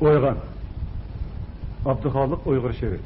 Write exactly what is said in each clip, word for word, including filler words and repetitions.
ئويغان. ئابدۇخالىق ئۇيغۇر شېئىرى.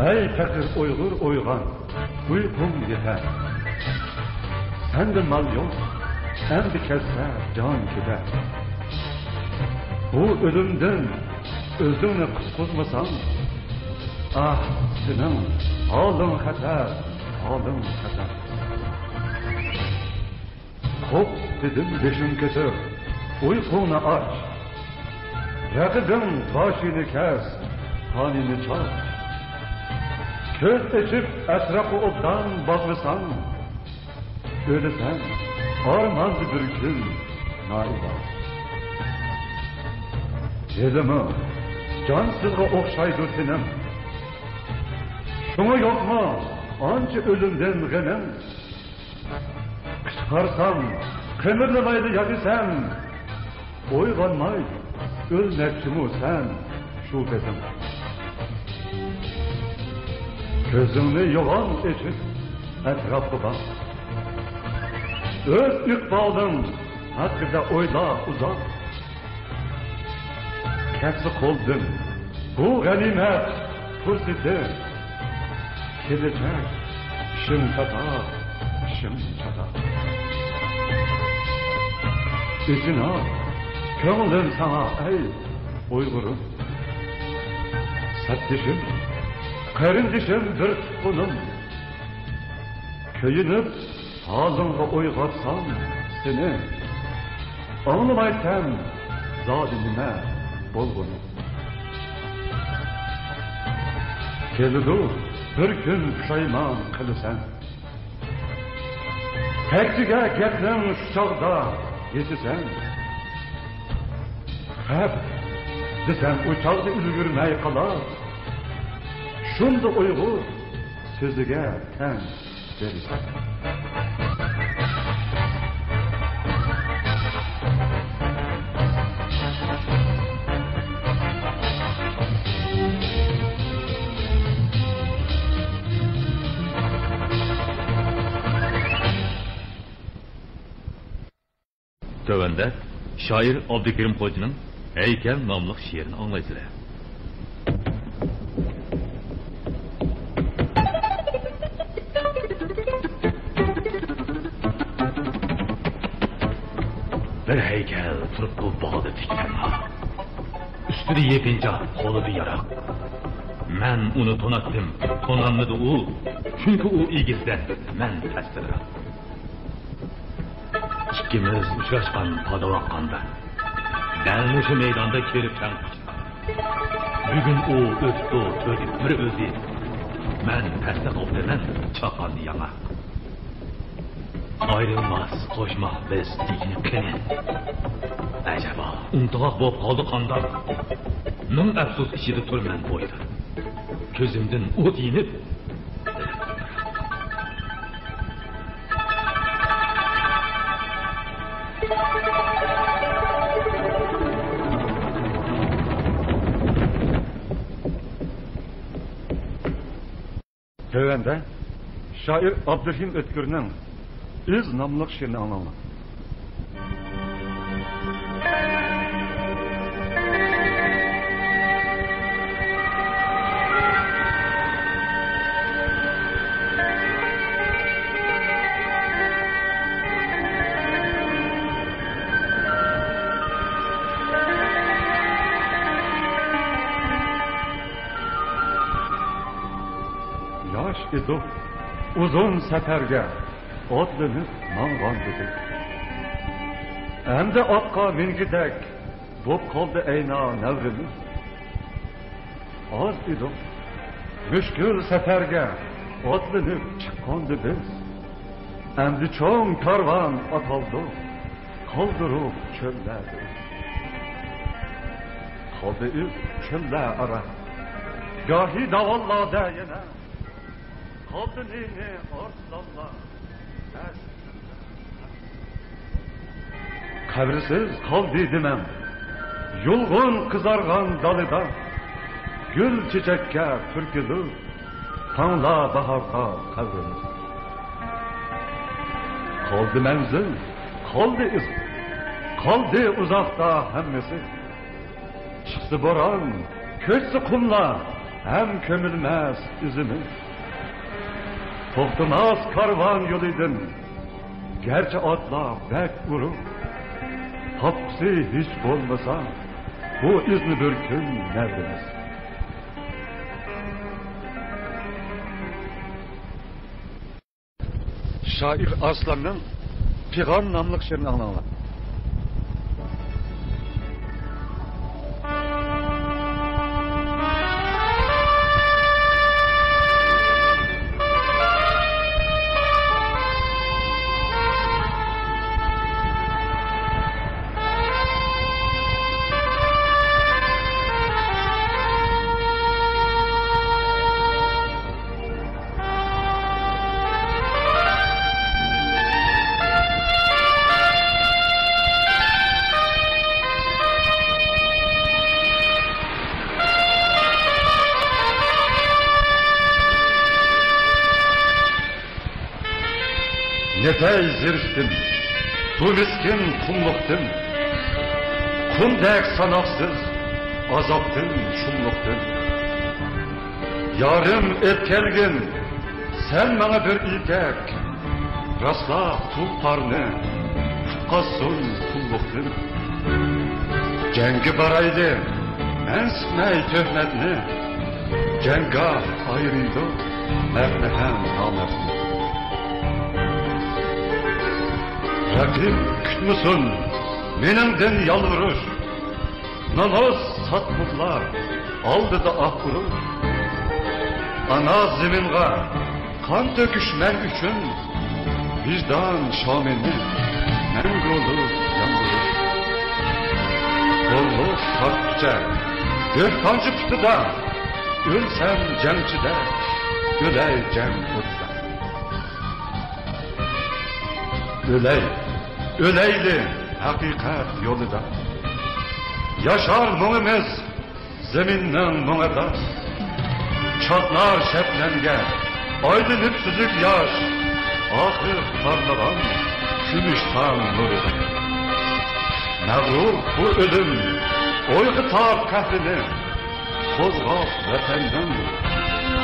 ئەي پەقىر ئۇيغۇر ئويغان، ئۇيقۇڭ يېتەر. سەندە مال يوق، ئەمدى كەلسە جان كېتەر. بۇ ئۆلۈمدىن ئۆزۈڭنى قۇتقۇزمىساڭ، ئاھ، سېنىڭ ھالىڭ خەتەر، ھالىڭ خەتەر. خوپ، دېدىم، بېشىڭ كۆتۈر، ئۇيقۇڭنى ئاچ. رەقىبىڭ باشىنى كەس، قانىنى چاچ. كۆز ئېچىپ ئەتراپقا ئوبدان باقمىساڭ، ئۆلىسەن ئارماندا بىر كۈن نائىلاج. ھېلىمۇ جانسىزغا ئوخشايدۇ تېنىڭ. شۇڭا يوقمۇ ئانچە ئۆلۈمدىن غېمىڭ؟ قىچقارسام، قىمىرلىمايلا ياتىسەن. ئويغانماي ئۆلمەكچىمۇ سەن شۇ بېزىڭ؟ كۆزۈڭنى يوغان ئېچىپ ئەتراپقا باق. ئۆز ئىقبالىڭ ھەققىدە ئويلا ئۇزاق. كەتسە قولدىن بۇ غەنىيمەت پۇرسىتى، كېلىچەك شىم چاتاق، شىم چاتاق. ئېچىنار كۆڭلۈم ساڭا، ئەي ئۇيغۇرۇم. سەپدىشىم، قېرىندىشىم، بىر تۇغقىنىم. كۆيۈنۈپ ھالىڭغا ئويغاتسام سېنى، ئاڭلىمايسەن زادى نېمە بولغىنى. كېلىدۇ بىر كۈن، پۇشايمان قىلىسەن. تەكچىگە گەپنىڭ شۇ چاغدا يېتىسەن. خەپ دېسەم ئۇ چاغدا ئۈلگۈرمەي قالار. شۇندا ئۇيغۇر سۆزىگە تەن بېرىسەن. تۆۋەندە شائىر ئابدۇكېرىم خوجىنىڭ ھەيكەل ناملىق شېئىرىنى ئاڭلايسىلەر. بىر ھەيكەل تۇرۇپتۇ باغدا تىك تەنھا. ئۈستىدە يېپىنچاق، قولىدا ياراغ. مەن ئۇنى توناتتىم، تونالمىدى ئۇ. چۈنكى ئۇ ئېگىزدە، مەن پەستىراق. ئىككىمىز ئۇچراشقان پاداۋاققاندا، دەل مۇشۇ مەيداندا كېرىپ تەڭ قۇچاق. بۈگۈن ئۇ ئۆتۈپتۇ تۆرىدىن بىر ئۆزى، مەن پەستە قوپتىمەن چاققاندا ياڭاق. ئايرىلماس قوشماق بىز دېگىنى قېنى؟ ئەجەبا، ئۇنتۇغاق بولۇپ قالدى قانداق؟ مىڭ ئەپسۇس ئىچىدە تۇرىمەن بويدا. كۆزۈمدىن ئوت يېنىپ، تۆۋەندە شائىر ئابدۇرېھىم ئۆتكۈرنىڭ ئىز ناملىق شېئىرىنى ئاڭلاڭلار. ياش ئىدۇق، ئۇزۇن سەپەرگە ئاتلىنىپ ماڭغان ئىدۇق. ئەمدى ئاتقا مىنگۈدەك بوپ قالدى ئەينا نەۋرىمىز. ئاز ئىدۇق، مۈشكۈل سەپەرگە ئاتلىنىپ چىققاندا بىز. ئەمدى چوڭ كارۋان ئاتالدۇق، قالدۇرۇپ چۆللەردە ئىز. قالدى ئىز چۆللەر ئارا، گاھى داۋانلاردا يەنە. قالدى نى-نى ئارسلانلار، قەبرىسىز قالدى دېمەم، يۇلغۇن قىزارغان دالىدا. گۈل چېچەككە پۈركىلىپ، تاڭلا باھارغا قەۋرىمىز. قالدى مەنزىل، قالدى ئىز، قالدى ئۇزاقتا ھەممىسى. چىقسا بوران، كۆچسە قۇملار، ھەم كۆمۈلمەس ئىزىمىز. توختىماس كارۋان يولىدىن، گەرچە ئاتلار بەك ئۇرۇق، تاپقۇسى ھېچ بولمىسا، بۇ ئىزنى بىر كۈن نەۋرىمىز. شائىر ئارسلاننىڭ پىغان ناملىق شېئىرىنى ئاڭلاڭلار. نېتەي زېرىكتىم بۇ مىسكىن قۇملۇقتىن، قۇمدەك ساناقسىز ئازابتىن، شۇملۇقتىن. يارىم ئېيتكەنگىن سەن ماڭا بىر ئېيتەك، راسلا تۇلپارنى قۇتقازسۇن قۇللۇقتىن. جەڭگە بارايلى مەنسىتمەي تۆھمەتنى، جەڭگاھ ئايرىيدۇ مەردنى ھەم نامەردنى. رەقىب كۈتمىسۇن مېنىڭدىن يالۋۇرۇش، ناماز ساتقۇنلار ئالدىدا ئاھ ئۇرۇش. ئانا زېمىنغا قان تۆكۈش مەن ئۈچۈن، ۋىجدان شامىنى مەڭگۈلۈك ياندۇرۇش. قوللۇق تارتقۇچە دېھقانچى پۇتىدا، ئۆلسەم جەڭچىدە، ئۆلەي جەڭ ئوتىدا. ئۆلەي، ئۆلەيلى ھەقىقەت يولىدا. ياشار مۇڭىمىز زېمىننىڭ مۇڭىدا. چاقنار شەبنەمگە ئايلىنىپ سۈزۈك ياش، ئاخىر پارلىغان كۈمۈش تاڭ نۇرىدا. مەغرۇر بۇ ئۆلۈم ئويغىتار قەھرىنى، قوزغاپ ۋەتەننىڭ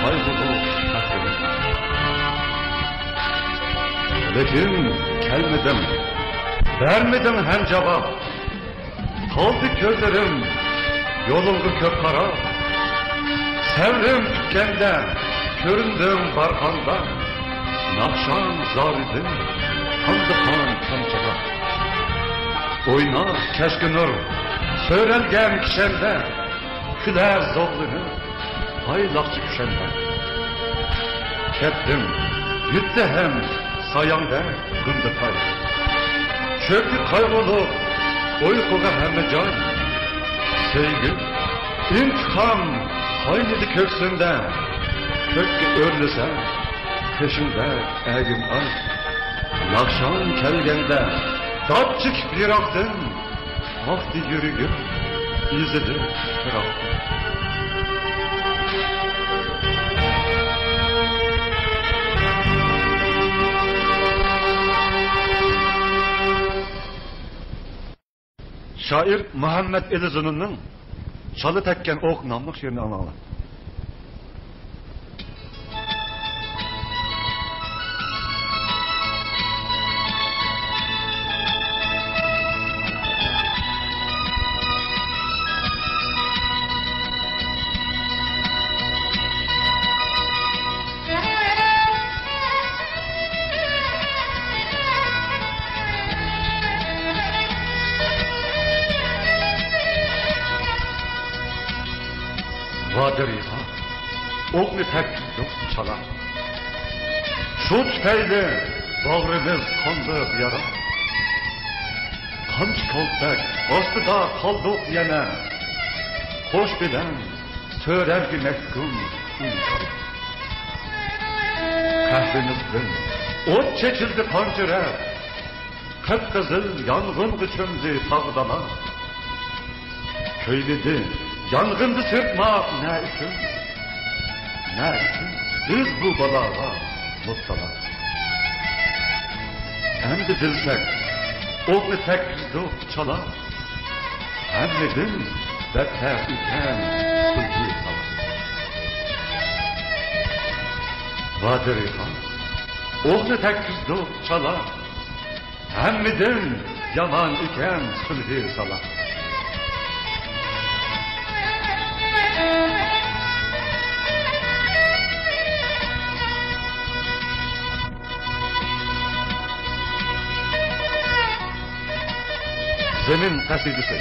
قايغۇلۇق قەھرىنى. لېكىن كەلمىدىڭ، بەرمىدىڭ ھەم جاۋاب. قالدى كۆزلىرىم يولۇڭغا كۆپ قاراپ. سەۋرىم پۈتكەندە كۆرۈندۈڭ بارغاندا، ناخشاڭ زارىدىن تامدى قان تامچىلاپ. ئوينار كەچكى نۇر سۆرەلگەن كىشەندە، كۈلەر زوغلىنىپ پايلاقچى كۈشەندە. كەتتىم يىتتى ھەم ساياڭدەك گۈندە پاي. چۆكتى قايغۇلۇق ئۇيقۇغا ھەممە جاي. سۆيگۈ ئىنتىقام قاينىدى كۆكسۈمدە، كۆككە ئۆرلىسە قېشىڭدەك ئەگىم ئاي. ناخشاڭ كەلگەندە دات چېكىپ يىراقتىن، ئاقتى يۈرىكىم ئېزىلىپ پىراقتىن. شائىر مۇھەممەد ئېلى زۇنۇننىڭ چالا تەگكەن ئوق ناملىق شېئىرىنى ئاڭلاڭلار. ۋادىرىغا ئوقنى تەگكۈزدۇق چالا. شۇ تۈپەيلى باغرىمىز قانلىق يارا. قانچە كالتەك ئاستىدا قالدۇق يەنە، قوش بىلەن سۆرەرگە مەھكۇم ئۇيقۇ. قەھرىمىزدىن ئوت چېچىلدى قانچە رەت، قىپقىزىل يانغىنغا چۆمدى تاغ-دالا. كۆيمىدى يانغىندا سىرتماق نە ئۈچۈن، نە ئۈچۈن بىز بۇ بالاغا مۇپتىلا. ئەمدى بىلسەك، ئوقنى تەگكۈزدۇق چالا، ھەممىدىن بەتتەر ئىكەن سۈلھى سالا. ۋادىرىخان، ئوقنى تەگكۈزدۇق چالا، ھەممىدىن يامان ئىكەن سۈلھى سالا. زېمىن قەسىدىسى.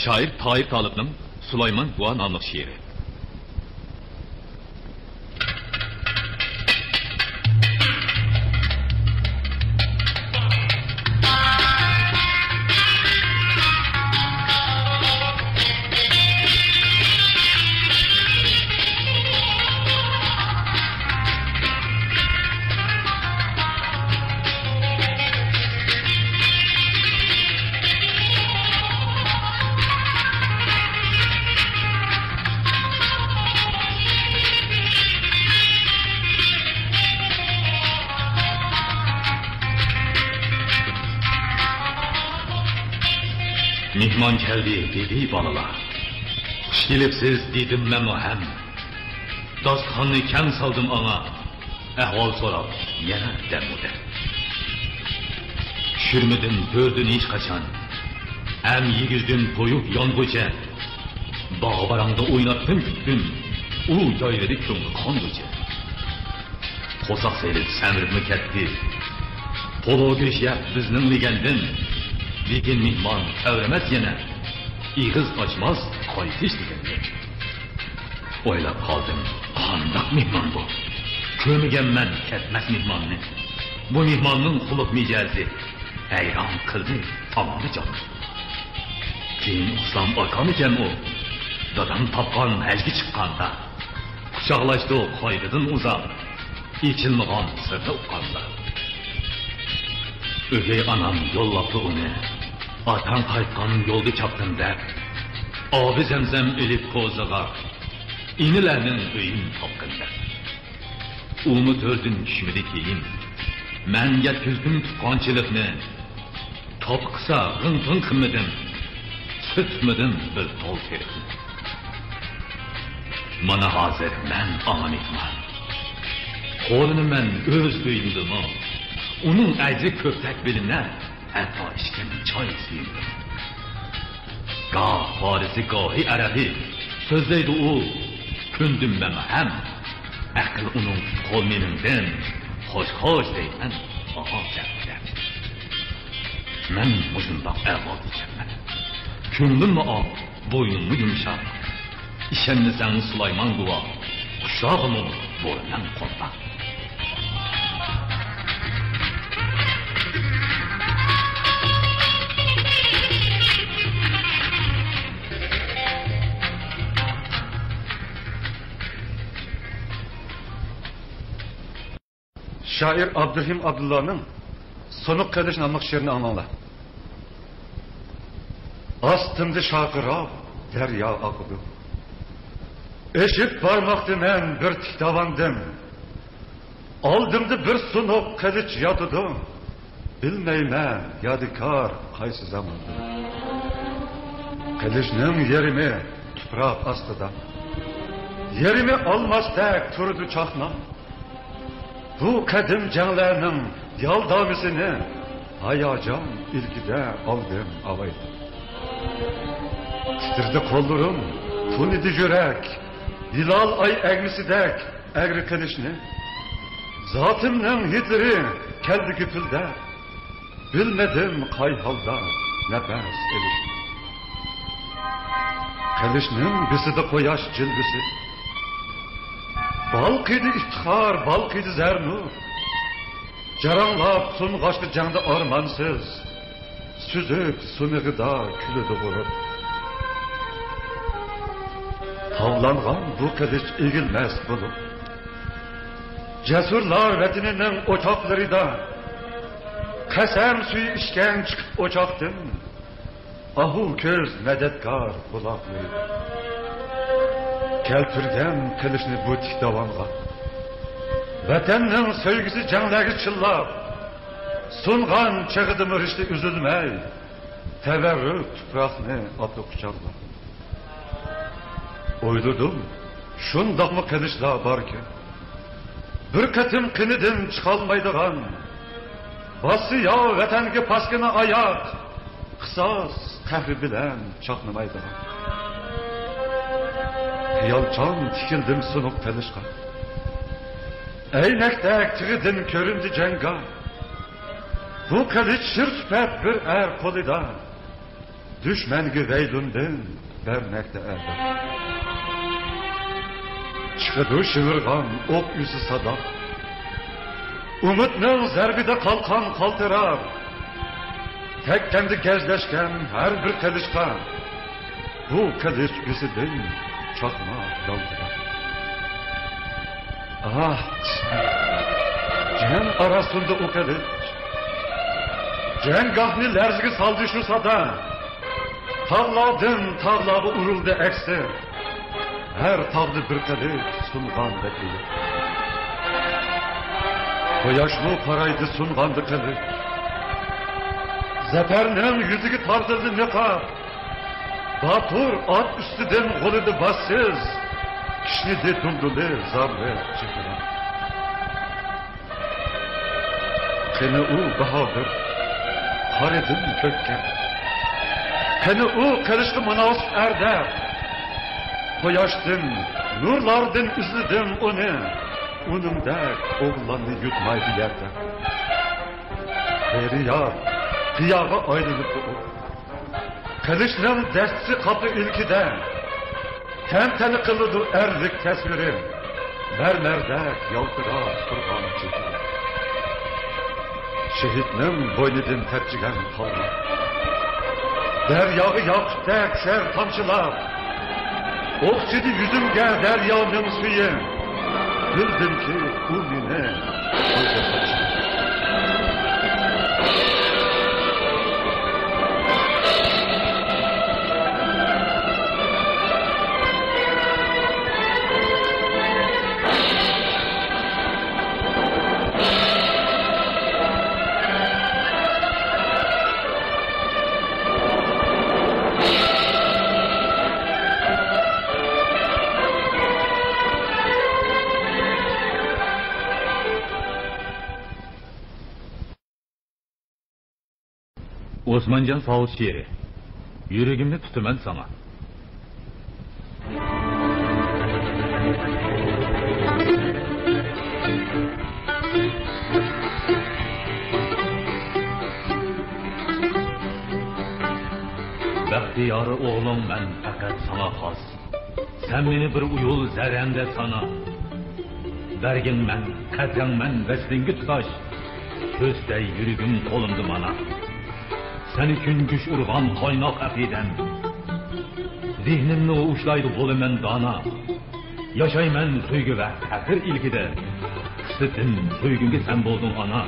شائىر تاھىر تالىپنىڭ سۇلايمان بوۋا ناملىق شېئىرى. مېھمان كەلدى، دېدى بالىلار. خۇش كېلىپسىز، دېدىم مەنمۇ ھەم. داستىخاننى كەڭ سالدىم ئاڭا، ئەھۋال سوراپ يەنە دەممۇ دەم. چۈشۈرمىدىم تۆردىن ھېچقاچان، ئەم يېگۈزدۈم تويۇپ يانغۇچە. باغ باراڭدا ئويناتتىم كۈتتۈم، ئۇ يايرىدى كۆڭلى قانغۇچە. قورساق سېلىپ سەمرىپمۇ كەتتى، پولۇ گۆش يەپ بىزنىڭ لېگەندىن. لېكىن مېھمان تەۋرىمەس يەنە، ئېغىز ئاچماس قايتىش دېگەندىن. ئويلاپ قالدىم، قانداق مېھمان بۇ؟ كۆرمىگەنمەن كەتمەس مېھماننى. بۇ مېھماننىڭ خۇلق مىجەزى ھەيران قىلدى تامامى جاننى. كېيىن ئۇقسام ئاكامىكەن ئۇ، دادام تاپقان ھەجگە چىققاندا. قۇچاقلاشتۇق قايغۇدىن ئۇزاق، ئېچىلمىغان سىرنى ئۇققاندا. ئۆگەي ئانام يوللاپتۇ ئۇنى، ئاتاڭ قايتقان يولدا چاپتىن دەپ. ئابى زەمزەم ئېلىپ كوزىغا، ئىنىلەرنىڭ ئۆيىنى تاپقىن دەپ. ئۇمۇ تۆردىن چۈشمىدى كېيىن، مەن يەتكۈزدۈم تۇغقانچىلىقنى. تاپقىسا غىڭ-پىڭ قىلمىدىم، سۈرتمىدىم بىر تال تېرىقنى. مانا ھازىر مەن ئاڭا مېھمان. خورلىنىمەن ئۆز ئۆيۈمدىمۇ، ئۇنىڭ ئەجرى كۆپرەك بىلىنەر، ھەتتا ئىچكەن چاي سۈيۈمدىمۇ. گاھ پارسى، گاھى ئەرەبى سۆزلەيدۇ ئۇ، كۆندۈم مەن ھەم. ئەقىل ئۇنىڭ پۇت-قول نېمىڭدىن، خوش-خوش دەيمەن ئاڭا دەپ-دەپ. مەن مۇشۇنداق ئەھۋالدا ئىكەنمەن. كۆڭلۈممۇ ئاق، بوينۇممۇ يۇمشاق. ئىشەنمىسەڭ سۇلايمان بوۋا، قۇشلارغىمۇ بولىمەن قورساق. شائىر ئابدۇرېھىم ئابدۇللانىڭ سۇنۇق قىلىچ ناملىق شېئىرىنى ئاڭلاڭلار. ئاستىمدا شارقىراپ دەريا ئاقىدۇ. ئېشىپ بارماقتىمەن بىر تىك داۋاندىن. ئالدىمدا بىر سۇنۇق قىلىچ ياتىدۇ. بىلمەيمەن يادىكار قايسى زاماندا. قىلىچنىڭ يېرىمى تۇپراق ئاستىدا، يېرىمى ئالماستەك تۇرىدۇ چاقناپ. بۇ قەدىم جەڭلەرنىڭ يالدامىسىنى ھاياجان ئىلكىدە ئالدىم ئاۋايلاپ. تىترىدى قوللىرىم، تونۇدى يۈرەك، ھىلال ئاي ئەگمىسىدەك ئەگرى قىلىچنى. زاتىمنىڭ ھىدلىرى كەلدى گۈپۈلدەپ، بىلمىدىم قاي ھالدا نەپەس ئېلىشنى. قىلىچنىڭ بېسىدى قۇياش جىلۋىسى، بالقىيدى ئىپتىخار، بالقىيدى زەرنۇر. جاراڭلاپ سۇنغاچقا جەڭدە ئارمانسىز، سۈزۈك سۇنۇقىدا كۈلىدۇ غۇرۇر. تاۋلانغان بۇ قىلىچ ئېگىلمەس بولۇپ، جەسۇرلار ۋەتىنىنىڭ ئوچاقلىرىدا قەسەم سۈيى ئىچكەن چىقىپ ئوچاقتىن، ئاھۇ كۆز مەدەتكار قۇلاقلىرى كەلتۈرگەن قىلىچنى بۇ تىك داۋانغا، ۋەتەننىڭ سۆيگۈسى جەڭلەرگە چىللاپ، سۇنغان چېغىدىمۇ رىشتە ئۈزۈلمەي، تەۋەررۈك تۇپراقنى ئاتتى قۇچاقلاپ. ئويلىدىم، شۇنداقمۇ قىلىچلار باركەن، بىر قېتىم قېنىدىن چىقالمايدىغان، باسسا ياۋ ۋەتەنگە پاسكىنا ئاياق، قىساس قەھرى بىلەن چاقنىمايدىغان. خىيالچان تىكىلدىم سۇنۇق قىلىچقا، ئەينەكتەك تىغىدىن كۆرۈندى جەڭگاھ. بۇ قىلىچ شىر سۈپەت بىر ئەر قولىدا، دۈشمەنگە ۋەيلۇندىن بەرمەكتە ئەردوق. چىقىدۇ شىۋىرغان ئوق ئۈزى سادا، ئۈمىدنىڭ زەربىدە قالقان قالتىراپ. تەگكەندە گەجلەشكەن ھەر بىر قىلىچقا، بۇ قىلىچ ئۈزىدىن چاقماق يالتىراپ. ئاھ، جەڭ ئاراسىندا ئۇ قىلىچ جەڭگاھنى لەرزىگە سالدى شۇ سادا. تاغلاردىن تاغلارغا ئۇرۇلدى ئەكسى، ھەر تاغدا بىر قىلىچ سۇنغاندەك ئېنىق. قۇياشمۇ قارايدى سۇنغاندا قىلىچ، زەپەرنىڭ يۈزىگە تارتىلدى نىقاب. باتۇر ئات ئۈستىدىن غۇلىدى باسسىز، كىشنىدى دۇلدۇلى زارلىق چېقىراق. قېنى ئۇ باھادىر، قارىدىن كۆككە؟ قېنى ئۇ قىلىچقا مۇناسىپ ئەردە؟ قۇياشتىن، نۇرلاردىن ئىزلىدىم ئۇنى، ئۇنىڭدەك ئوغلاننى يۇتمايدۇ يەردە. قېرىيار قىياغا ئايلىنىپتۇ ئۇ، قىلىچنىڭ دەستىسى قاپتۇ ئىلكىدە. تەنتەنە قىلىدۇ ئەرلىك تەسۋىرى، مەرمەردەك يالتىراپ تۇرغان چېھرى. شېھىتنىڭ بوينىدىن تەپچىگەن تاللار دەرياغا ياقۇتتەك چۈشەر تامچىلاپ. ئوخشىدى يۈزۈمگە دەريانىڭ سۈيى، بىلدىمكى ئۇ مېنى. ئوسمانجان ساۋۇت شېئىرى. يۈرىكىمنى تۇتىمەن ساڭا. بەختىيار ئوغلۇڭ مەن پەقەت ساڭا خاس. سەن مېنى بىر ئۇيۇل زەررەمدە سانا. بەرگىڭمەن، قەدرەڭمەن ۋەسلىڭگە تۇتاش، كۆزدەي يۈرىكىم قولۇمدا مانا. سەن ئۈچۈن جۇش ئۇرغان قايناق ئەقىدەم، زېھنىمنى ئۇشلايدۇ بولىمەن دانا. ياشايمەن سۆيگۈ ۋە قەدىر ئىلكىدە، قىسمىتىم سۆيگۈمگە سەن بولدۇڭ ئانا.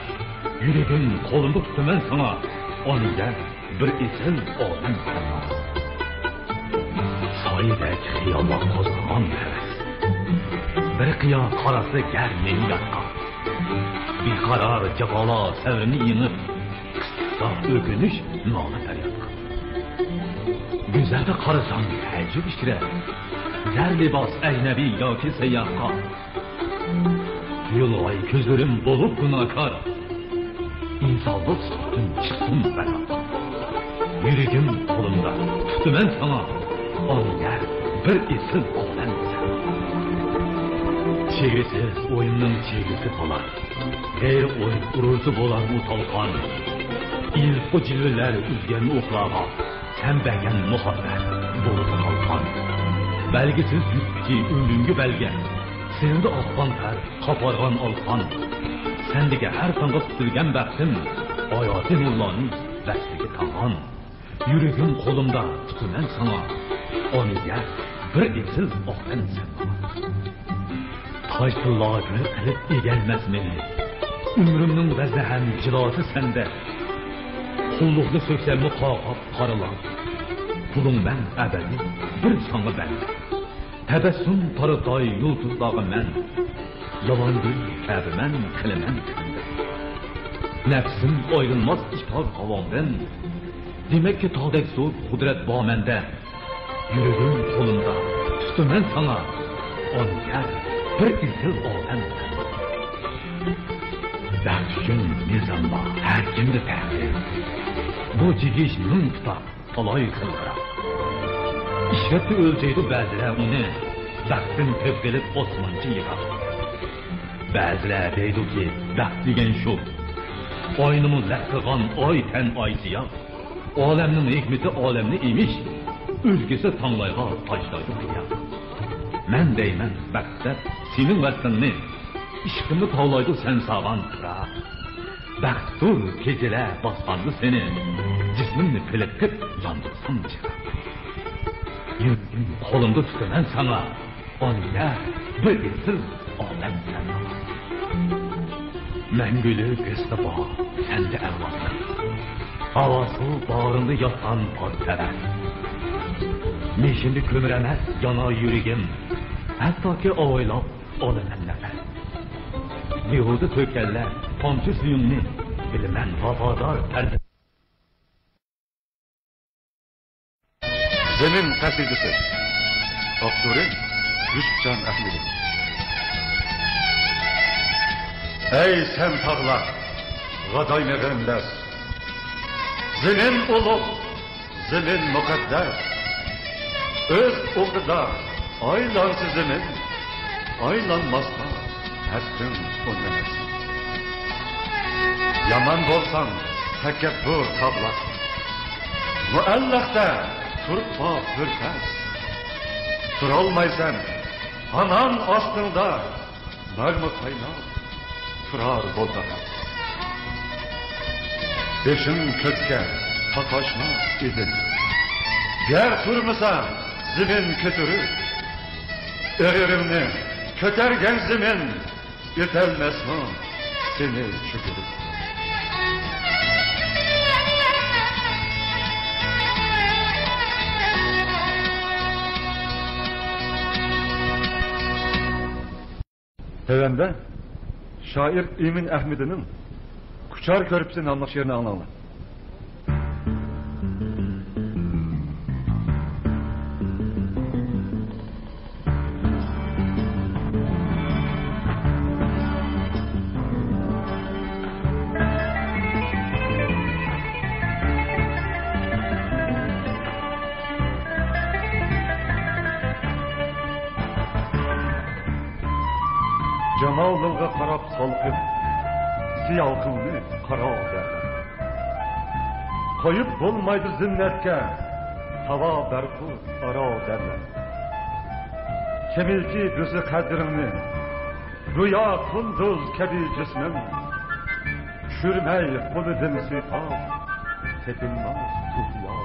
يۈرىكىم قولۇمدا تۇتىمەن ساڭا، ئانا يەر. بىر ئېسىل ئالەم سەن. سايىدەك خىياللار قوزغىغان ھەۋەس، بىر قىيا قاراتتى گەر مېنى ياتقا. بىقارار جاپالار سەۋرىنى يېڭىپ، قىستىقتا ئۆكۈنۈش نالە پەريادقا. گۈزەلگە قارىسام تەئەججۈپ ئىچرە، زەر لىباس ئەجنەبىي ياكى سەيياھقا. تۇيۇلغاي كۆزلىرىم بولۇپ گۇناھكار، ئىنسانلىق سۈپىتىم چىقسۇن پەرۋاز. يۈرىكىم قولۇمدا، تۇتىمەن ساڭا، ئانا يەر بىر ئېسىل ئالەم سەن. چېگرىسىز ئويۇمنىڭ چېگرىسى بولار، غەيرىي ئوي ئۇرۇلسا بولارمۇ تالقان. ئېلىپقۇ جىلۋىلەر ئۈزگەن ئوقلارغا، سەن بەرگەن مۇھەببەت بولىدۇ قالقان. بەلگىسىز يۈكچى ئۆمرۈمگە بەلگە، سېنىڭدە ئاققان تەر، قاپارغان ئالقان. سەندىكى ھەر تاڭغا پۈتۈلگەن بەختىم، ھاياتىي نۇرلارنى ۋەسلىگە تاڭغان. يۈرىكىم قولۇمدا تۇتىمەن ساڭا، ئانا يەر بىر ئېسىل ئالەم سەن. تاش تىللاردىن قىلىپ ئېگەلمەس مېنى، ئۆمرۈمنىڭ ۋەزنى ھەم جىلاسى سەندە. قۇللۇقنى سۆكسەممۇ قاقاپ قارىلا، قۇلۇڭ مەن ئەبەدىي بىر ساڭا بەندە. تەبەسسۇم تارىتاي يۇلتۇزلارغا مەن، يالان گۈل كەبىمەن قىلىمەن كۈندە. نەپسىم ئايرىلماس ئىپار ھاۋاڭدىن، دېمەككى تاغدەك زور قۇدرەت بار مەندە. يۈرىكىم قولۇمدا تۇتىمەن ساڭا، ئانا يەر بىر ئېسىل ئالەم. بەخت ئۈچۈن مىزانلار ھەر كىمدە پەرقلىق، بۇ جىگىش مىڭ پۇتاق. تالاي خىلۋىراق. ئىشرەتتە ئۆلچەيدۇ بەزىلەر ئۇنى، بەختتىن كۆپ بىلىپ ئوسمانچە يىراق. بەزىلەر دەيدۇكى، بەخت دېگەن شۇ. ئاينىمۇ لەق قىلغان ئاي تەن ئاي سىياھ. ئالەمنىڭ ھېكمىتى ئالەمنى ئېمىش، ئۆزگىسى تاڭلايغا تاشلايدۇ قىياھ. مەن دەيمەن بەخت دەپ سېنىڭ ۋەسلىڭنى، ئىشقىمنى تاۋلايدۇ سەن سالغان پىراق. بەختتۇر كېچىلەر باسقاندا سېنى، جىسمىمنى پىلىققىپ ياندۇرسام چىراغ. يۈرىكىم قولۇمدا تۇتىمەن ساڭا، ئانا يەر بىر ئېسىل ئالەم سەن. مەڭگۈلۈك ھېسقا بار سەندە ئەۋلادلىق، ھاۋاسى باغرىڭدا ياتقان پاك تەۋە. مېشىندا كۆمۈر ئەمەس يانار يۈرىكىم، ھەتتاكى ئاۋايلاپ ئالىمەن نەپەس. بىھۇدە تۆككەنلەر تامچە سۈيۈڭنى، بىلىمەن ۋاپادار پەرزەنت. زېمىن قەسىدىسى. ئاپتورى يۈسۈپجان ئەخمىدى. ئەي سەن تاغلار، غادايمىغىن دەس. زېمىن ئۇلۇغ، زېمىن مۇقەددەس. ئۆز ئوقىدا ئايلانسا زېمىن، ئايلانماسقا ھەددىڭ ئۇنىمىز. يامان بولساڭ تەكەببۇر تاغلار، مۇئەللەقتە تۇرۇپ باق بىر پەس. تۇرالمايسەن ھامان ئاستىڭدا، مەرمى قايناپ تۇرار بولدى. بېشىڭ كۆككە تاقاشما ئىدىل، گەر تۇرمىسا زېمىن كۆتۈرۈپ. ئېغىرىڭنى كۆتەرگەن زېمىن، ئېتەلمەسمۇ سېنى چۆكۈرۈپ. تۆۋەندە شائىر ئىمىن ئەھمىدىنىڭ كۇچار كۆرپىسى ناملىق شېئىرىنى ئاڭلاڭلار. جامالىڭغا قاراپ سالقىن، سىياقىڭنى قارا دەرلەر. قويۇپ بولمايدۇ زىننەتكە، ھاۋا بەرقۇ ئارا دەرلەر. كېمىكى بىلسە قەدرىڭنى، گويا قۇندۇز كەبى جىسمىڭ. چۈشۈرمەي قولىدىن سىيپاپ، تېپىلماس تۇتۇيا.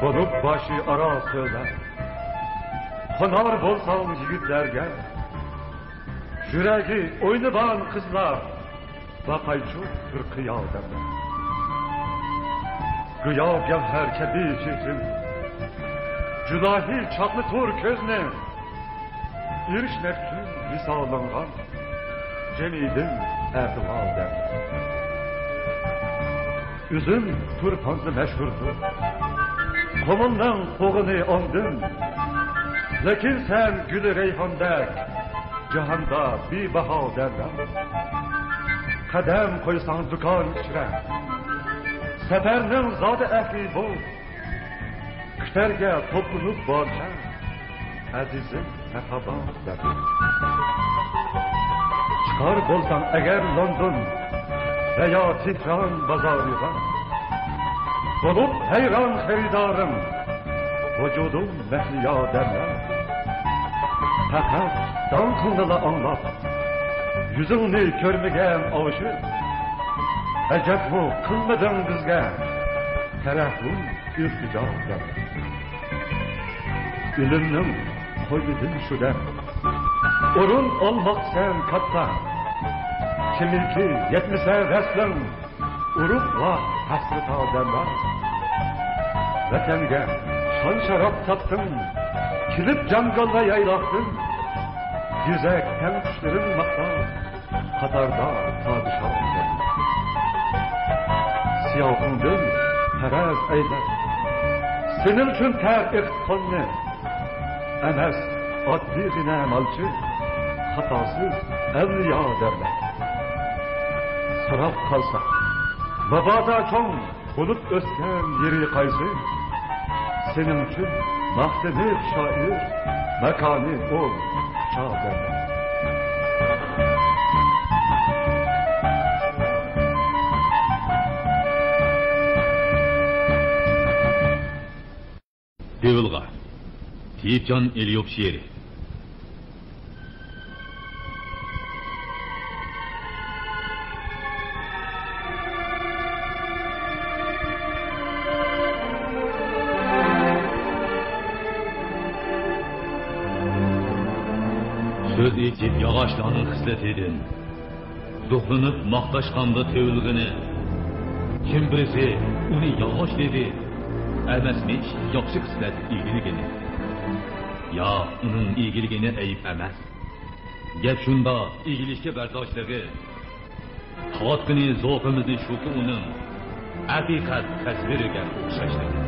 بولۇپ باشى ئارا سۆزلەر، قونار بولساڭ يىگىتلەرگە. يۈرەكى ئوينىغان قىزلار، باقايچۇ بىر قىيا دەپ. گويا گەۋھەر كەبى چېھرىڭ، جۇلاھى چاقنىتۇر كۆزنى. ئېرىشمەكچۇ ۋىسالىڭغا، جېنىدىن ئەتىۋا دەپ. ئۈزۈم تۇرپاندا مەشھۇردۇر قۇمۇلنىڭ قوغۇنى ئاندىن. لېكىن سەن گۈلى رەيھاندەك جاھاندا بىباھا دەرلەر. قەدەم قويساڭ دۇكان ئىچرە، سەپەرنىڭ زادى ئەھلى بول. كۈتەرگە توپلىنىپ بارچە، ئەزىزىم مەھابا دەپ. چىقار بولساڭ ئەگەر لوندون ۋە يا تېھران بازارىغا، بولۇپ ھەيران خېرىدارىڭ، ۋۇجۇدۇم مەھلىيا دەرلەر. پەقەت داڭقىڭنىلا ئاڭلاپ، يۈزۈڭنى كۆرمىگەن ئاشىق، ئەجەبمۇ قىلمىدىڭ بىزگە تەرەھھۇم ئىلتىجا دەپ. ئۆلۈمنىڭ قوينىدىن شۇ دەم ئورۇن ئالماقسەن كاتتا، كىمكى يەتمىسە ۋەسلىڭ، ئۇرۇقلار ھەسرىتى ئادەملەر. ۋەتەنگە شان-شەرەپ تاپتىڭ، كېلىپ جاڭگاللا يايلاقتىن. گۈزەك تەڭ قۇشلىرىڭ ماختاپ، قاتاردا پادىشاھ. سىياقىڭدىن پەرەز ئەيلەپ، سېنىڭ ئۈچۈن تەر ئېقىتقاننى. ئەمەس ئاددىيغىنە مالچى، خاتاسىز ئەۋلىيا دەرلەر. سوراپ قالسا، مۇبادا چوڭ بولۇپ ئۆسكەن يېرى قايسى؟ سېنىڭ ئۈچۈن ماختىنىپ شائىر، ماكانى ئۇ كۇچا دەرلەر. دېۋىلغا، تېيىپجان ئېلىيوف شېئىرى. سۆز ئېچىپ ياغاچلارنىڭ خىسلىتىدىن، زوقلىنىپ ماختاشقاندا تېۋىلغىنى، كىم بىرسى ئۇنى يالغاچ دېدى، ئەمەسمىش ياخشى خىسلەت ئىگىلىگىنى. يا، ئۇنىڭ ئىگىلىگىنى ئەيىب ئەمەس. گەپ شۇندا ئىگىلىشكە بەرداشلىقى، تاۋاتقىنى زوقىمىزنى شۇكى ئۇنىڭ، ھەقىقەت تەسۋىرىگە ئوخشاشلىقى.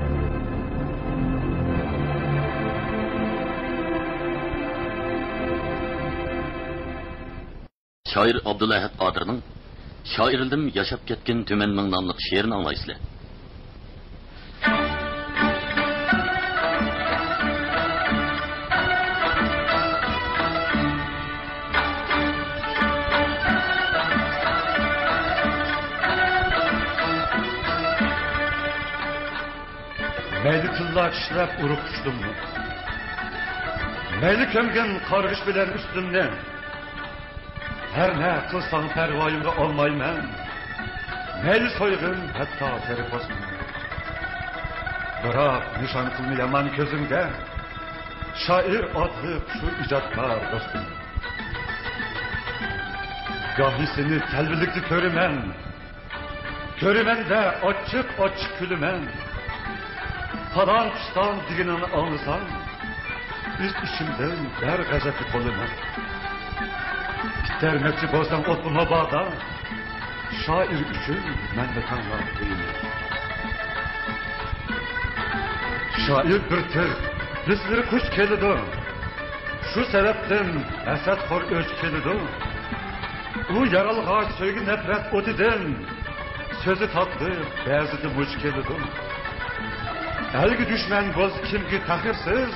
شائىر ئابدۇلئەھەد قادىرنىڭ شائىرلىرىم ياشاپ كەتكىن تۈمەن مىڭ ناملىق شېئىرىنى ئاڭلايسىلەر. مەيلى تىللا چىشلەپ ئۇرۇپ ئۇچتۇممۇ، مەيلى كۆمگىن قارغىش بىلەن ئۈستۈمنى. ھەر نە قىلساڭ پەرۋايىمغا ئالمايمەن، مەيلى سويغىن ھەتتا تېرىپ باسمىنى. بىراق نىشان قىلما يامان كۆزۈڭدە، شائىر ئاتلىق شۇ ئىجادكار دوستۇم. گاھى سېنى تەلۋىلىكتە كۆرىمەن، كۆرىمەندە ئاچچىق-ئاچچىق كۈلىمەن. پالان-پۇستان دېگىنىڭنى ئاڭلىسام، ئىچ-ئىچىمدىن بەر غەزەپكە تولىمەن. ئىتتەرمەكچى بولساڭ ئوتقا مۇبادا، شائىر ئۈچۈن مەن ۋەتەنغا قويىمەن. شائىر بىر تىغ بىسلىرى قۇش كېلىدۇ. شۇ سەۋەبتىن ھەسەتخور ئۆچ كېلىدۇ. ئۇ يارالغاچ سۆيگۈ نەپرەت ئوتىدىن، سۆزى تاتلىق بەزىدە مۇچ كېلىدۇ. ئەلگە دۈشمەن بولسا كىمكى تەخىرسىز،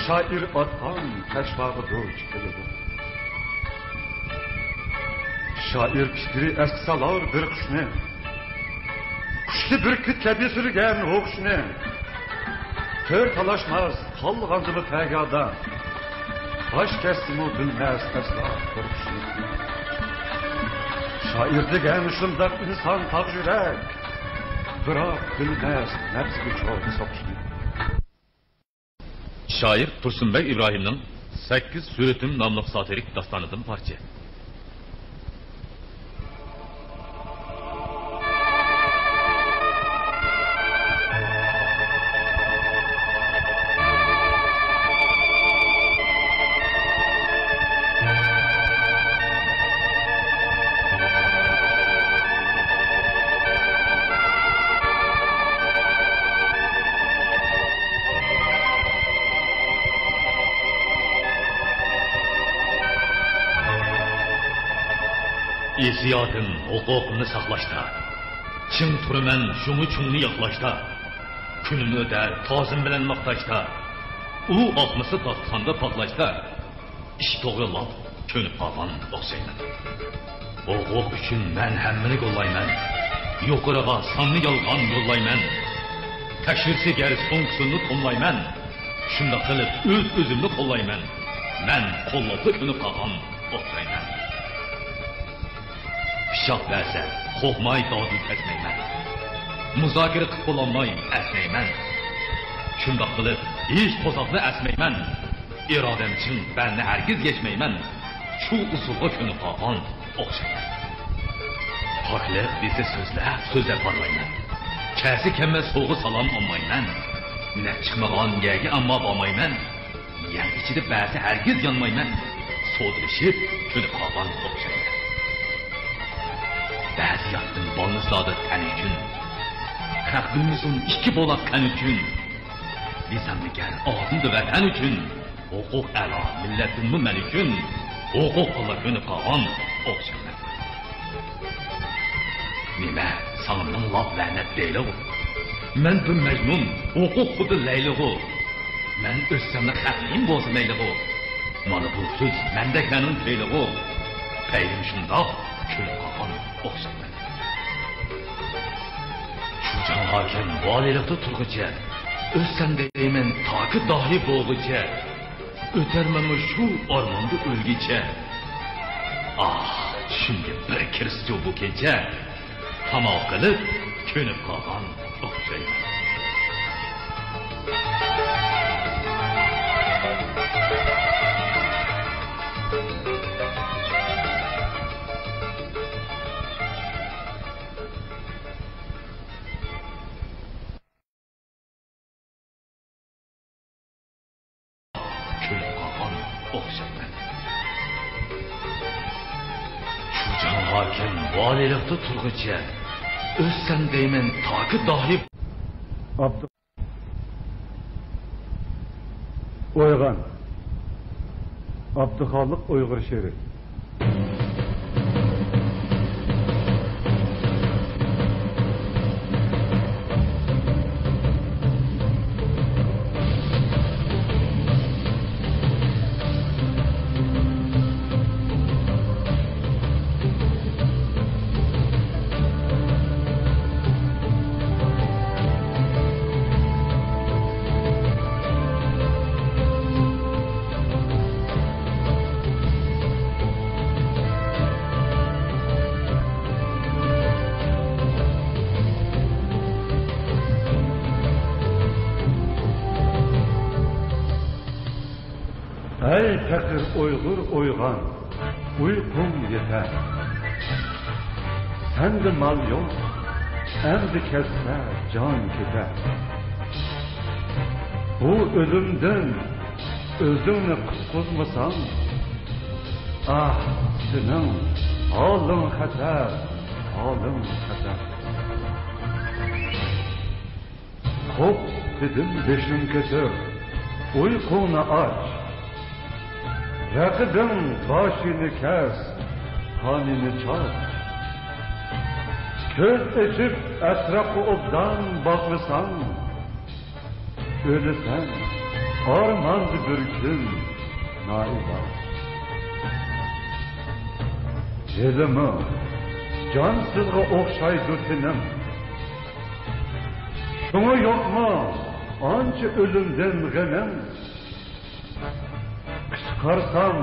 شائىر ئاتقان پەشۋاغا دۇچ كېلىدۇ. شائىر پىكرى ئەسكە سالار بىر قۇشنى، قۇشلۇق بۈركۈت كەبى سۈرگەن ھوقۇشنى. تۆر تالاشماس قالغاندىمۇ پەگادا، باش كەتسىمۇ بىلمەس ئەسلا قورقۇشنى. شائىر دېگەن شۇنداق ئىنسان تاغ يۈرەك، بىراق بىلمەس نەپسىگە چوغ سوقۇشنى. شائىر تۇرسۇنبەگ ئىبراھىمنىڭ سەككىز سۈرىتىم ناملىق ساتىرىك داستانىدىن پارچە. ھېسسىياتىم ھوقۇقۇمنى ساقلاشتا، چىڭ تۇرىمەن شۇڭى چوڭنى ياقلاشتا. كۈنۈم ئۆتەر تازىم بىلەن ماختاشتا، ئۇ ئاقمىسا داستىخاندا پاكلاشتا. ئىش توغرىلاپ كۆنۈپ قالغان ئوخشايمەن. ھوقۇق ئۈچۈن مەن ھەممىنى گوللايمەن. يۇقىرىغا ساننى يالغان يوللايمەن. تەكشۈرسە گەر سوڭكىسىنى توملايمەن. شۇنداق قىلىپ ئۆز-ئۆزۈمنى قوللايمەن. مەن قوللاپلا كۆنۈپ قالغان ئوخشايمەن. پىچاق بەرسە، قورقماي دادىل كەسمەيمەن. مۇزاكىرە قىلىپ بولالماي ئەسنەيمەن. شۇنداق قىلىپ، ھېچ توساقنى ئەسمەيمەن. ئىرادەم چىڭ، بەلنى ھەرگىز يەشمەيمەن. شۇ ئۇسۇلغا كۆنۈپ قالغان ئوخشايمەن. پاكلىق دېسە سۆزلەپ، سۆزلەپ بارمايمەن. كەلسە كەلمەس سوۋغا سالام ئالمايمەن. نەپ چىقمىغان يەرگە ئەمما بارمايمەن. يەڭ ئىچىدە بەزى ھەرگىز يانمايمەن. سودىلىشىپ كۆنۈپ قالغان ئوخشايمەن. بەزى ياقتىن بالنىسلاردا تەن ئۈچۈن، خەق بىلمىسۇن ئىككى بولاق قەن ئۈچۈن. دېسەممىكەن ئالدىندا ۋەتەن ئۈچۈن، ھوقۇق ئەلا مىللەتتىنمۇ مەن ئۈچۈن، ھوقۇق ئاللا كۆنۈپ قالغان ئوخشايمەن. نېمە، ساڭا مىڭلاپ لەنەت دەيلىغۇ؟ مەن بىر مەجنۇن، ھوقۇق خۇددى لەيلىغۇ. مەن ئۆلسەملا خەق نېمە بولسا مەيلىغۇ. مانا بۇ سۆز مەندەكلەرنىڭ پەيلىغۇ. پەيلىم شۇنداق كۆنۈپ قالغان ئوخشايمەن. شۇ جاڭ ھاكىم ۋالىيلىقتا تۇرغۇچە، ئۆلسەم دەيمەن تاكى داھىي بولغۇچە. ئۆتەرمەنمۇ شۇ ئارماندا ئۆلگىچە. ئاھ، چۈشۈمگە بىر كىرسىچۇ بۇ كېچە. تاماق قىلىپ كۆنۈپ قالغان ئوخشايمەن. كۆنۈپ قالغان ئوخشايمەن. شۇ جاڭ ھاكىم ۋالىيلىقتا تۇرغۇچە، ئۆلسەم دەيمەن تاكى داھىي. ئابدۇ-، ئويغان. ئابدۇخالىق ئۇيغۇر شېئىرى. ئەي پەقىر ئۇيغۇر ئويغان، ئۇيقۇڭ يېتەر. سەندە مال يوق، ئەمدى كەتسە جان كېتەر. بۇ ئۆلۈمدىن ئۆزۈڭنى قۇتقۇزمىساڭ، ئاھ، سېنىڭ ھالىڭ خەتەر، ھالىڭ خەتەر. خوپ، دېدىم، بېشىڭ كۆتۈر، ئۇيقۇڭنى ئاچ. رەقىبىڭ باشىنى كەس، قانىنى چاچ. كۆز ئېچىپ ئەتراپقا ئوبدان باقمىساڭ، ئۆلىسەن ئارماندا بىر كۈن نائىلاج. ھېلىمۇ جانسىزغا ئوخشايدۇ تېنىڭ. شۇڭا يوقمۇ ئانچە ئۆلۈمدىن غېمىڭ؟ قىچقارسام،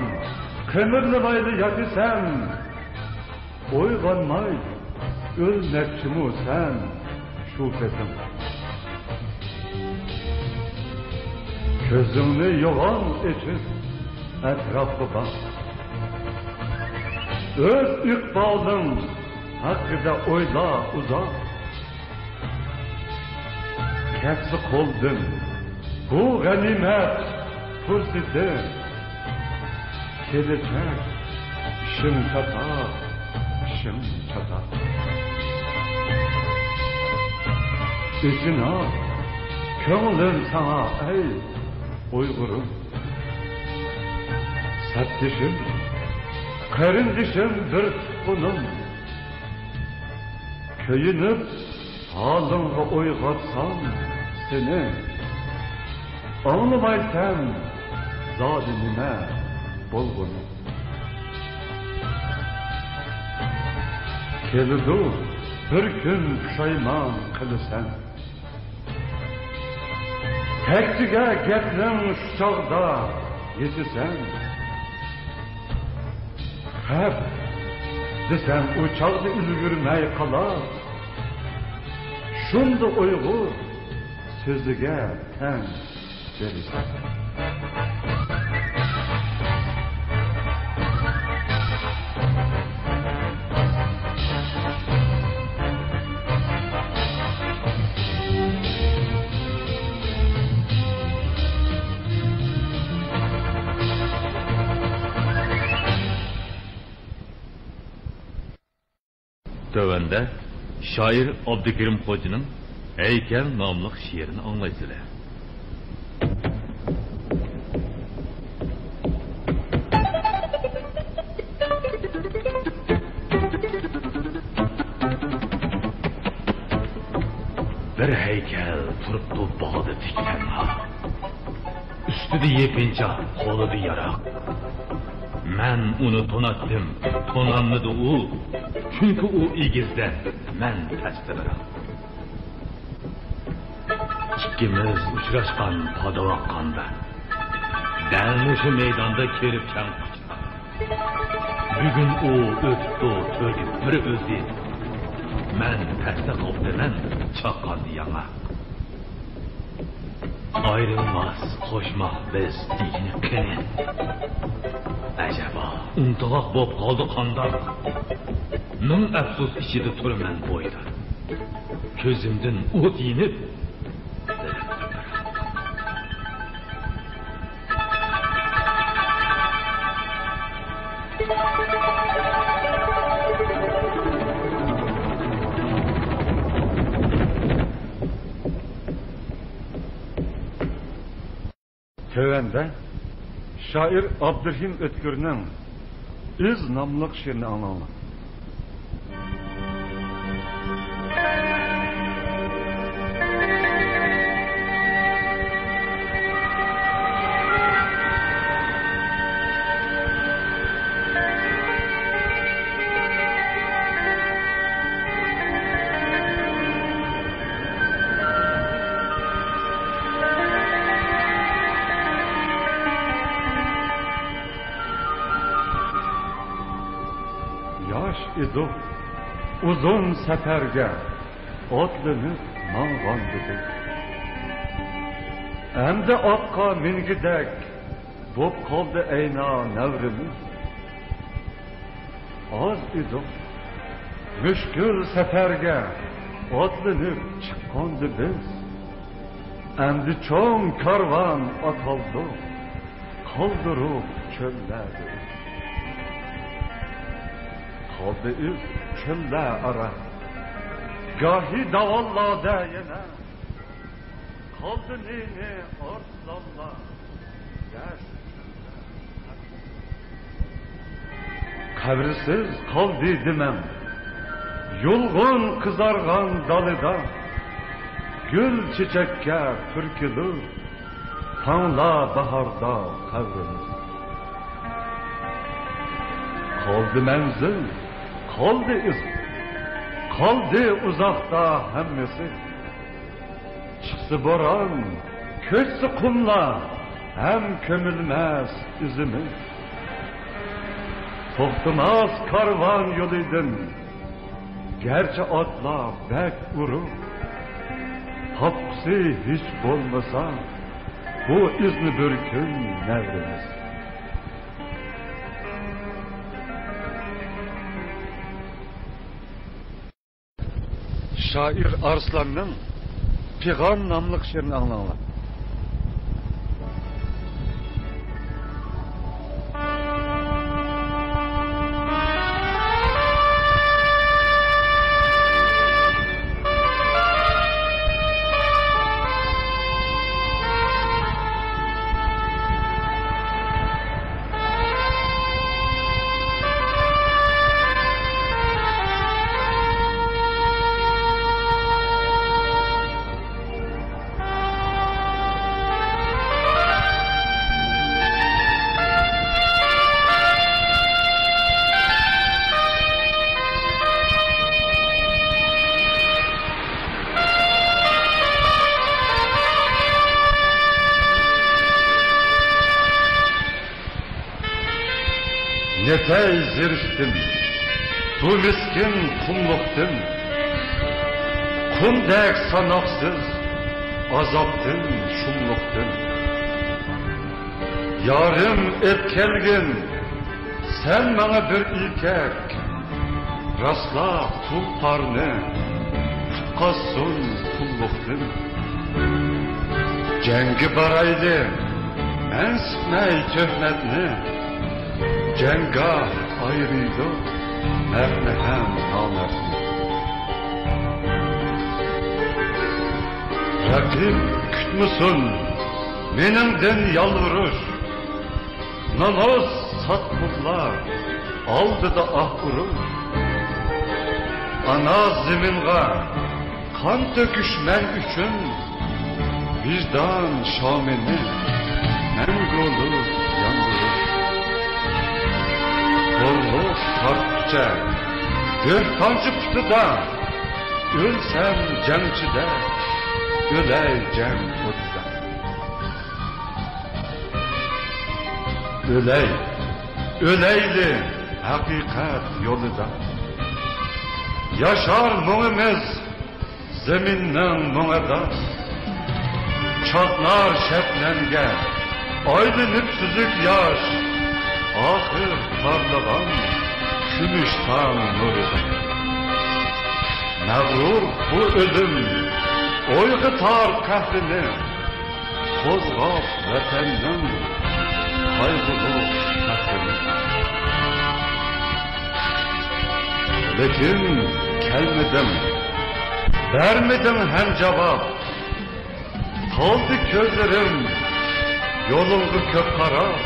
قىمىرلىمايلا ياتىسەن. ئويغانماي ئۆلمەكچىمۇ سەن شۇ پېتىڭ؟ كۆزۈڭنى يوغان ئېچىپ ئەتراپقا باق. ئۆز ئىقبالىڭ ھەققىدە ئويلا ئۇزاق. كەتسە قولدىن بۇ غەنىيمەت پۇرسىتى، كېلىچەك شىڭ چاتاق، شىڭ چاتاق. ئېچىنا كۆڭلۈم ساڭا ئەي ئۇيغۇرۇم، سەپدىشىم، قېرىندىشىم، بىر تۇغقىنىم. كۆيۈنۈپ ھالىڭغا ئويغاتسام سېنى، ئاڭلىمايسەن زادى نېمە بولغىنى. كېلىدۇ بىر كۈن پۇشايمان قىلىسەن. تەكچىگە گەپنىڭ شۇ چاغدا يېتىسەن. خەپ، دېسەم، ئۇ چاغدا ئۈلگۈرمەي قالار. شۇنداق ئۇيغۇر سۆزىگە تەڭ بىرسى. تۆۋەندە شائىر ئابدۇكېرىم خوجىنىڭ ھەيكەل ناملىق شېئىرىنى ئاڭلايسىلەر. بىر ھەيكەل تۇرۇپتۇ باغدا تىك تەنھا. ئۈستىدە يېپىنچاق، قولىدا ياراغ. مەن ئۇنى توناتتىم، تونانمىدى ئۇ. چۈنكى ئۇ ئېگىزدە، مەن پەستە بىراق. ئىككىمىز ئۇچراشقان پاداۋاققاندا، دەل مۇشۇ مەيداندا كېرىپ چاڭ قۇچقان. بۈگۈن ئۇ ئۆتۈپتۇ تۆت يىل بىر ئۆزى. مەن پەستە قاپتىمەن چاققاندا ياڭاق. ئايرىلماس قوشماق بىز دېگىنى قېنى؟ ئەجەبا، ئۇنتۇغاق بوپ قالدى قانداق؟ مىڭ ئەپسۇس ئىچىدە تۇرىمەن بويدا. كۆزۈمدىن ئوت يېنىپ، تۆۋەندە شائىر ئابدۇرېھىم ئۆتكۈرنىڭ ئىز ناملىق شېئىرىنى ئاڭلاڭلار. ياش ئىدۇق، ئۇزۇن سەپەرگە ئاتلىنىپ ماڭغانىدۇق. ئەمدى ئاتقا مىنگۈدەك بوپ قالدى ئەينا نەۋرىمىز. ئاز ئىدۇق، مۈشكۈل سەپەرگە ئاتلىنىپ چىققاندا بىز. ئەمدى چوڭ كارۋان ئاتالدۇق، قالدۇرۇپ چۆللەردە ئىز. قالدى ئىز چۆللەر ئارا، گاھى داۋانلاردا يەنە. قالدى نى-نى ئارسلانلار، دەشت چۆللەر. قەبرىسىز قالدى دېمەم، يۇلغۇن قىزارغان دالىدا. گۈل چېچەككە پۈركىلۇر، تاڭلا باھاردا قەبرىمىز. قالدى مەنزىل، قالدى ئىز، قالدى ئۇزاقتا ھەممىسى. چىقسا بوران، كۆچسە قۇملار، ھەم كۆمۈلمەس ئىزىمىز. توختىماس كارۋان يولىدىن، گەرچە ئاتلار بەك ئۇرۇق، تاپقۇسى ھېچ بولمىسا، بۇ ئىزنى بىر كۈن نەۋرىمىز. شائىر ئارسلاننىڭ پىغان ناملىق شېئىرىنى ئاڭلاڭلار. نېتەي زېرىكتىم، بۇ مىسكىن قۇملۇقتىن، قۇمدەك ساناقسىز ئازابتىن، شۇملۇقتىن. يارىم ئېپ كەلگىن، سەن ماڭا بىر ئېركەك، راسلا تۇلپارنى قۇتقازسۇن قۇملۇقتىن. جەڭگە بارايلى، مەنسىتمەي تۆھمەتنى، جەڭگاھ ئايرىيدۇ مەردنى ھەم نامەردنى. رەقىب كۈتمىسۇن مېنىڭدىن يالۋۇرۇش، نامۇس ساتقۇنلار ئالدىدا ئاھ ئۇرۇش. ئانا زېمىنغا قان تۆكۈش مەن ئۈچۈن، ۋىجدان شامىنى مەڭگۈلۈك ياندۇرۇش. خورلۇق تارتقۇچە بۆھتانچى پۇتىدا، ئۆلسەم جەڭچىدە، ئۆلەي جەڭ ئوتىدا. ئۆلەي، ئۆلەيلى ھەقىقەت يولىدا. ياشار مۇڭىمىز زېمىننىڭ مۇڭىدا. چاقنار شەبنەمگە ئايلىنىپ سۈزۈك ياش، ئاخىر پارلىغان كۈمۈش تاڭ نۇرىدا. مەغرۇر بۇ ئۆلۈم ئويغىتار قەھرىنى، قوزغاپ ۋەتەننىڭ قايغۇلۇق پەخرىنى. لېكىن كەلمىدىڭ، بەرمىدىڭ ھەم جاۋاب. تولدى كۆزلىرىم يولۇڭغا كۆپ قاراپ.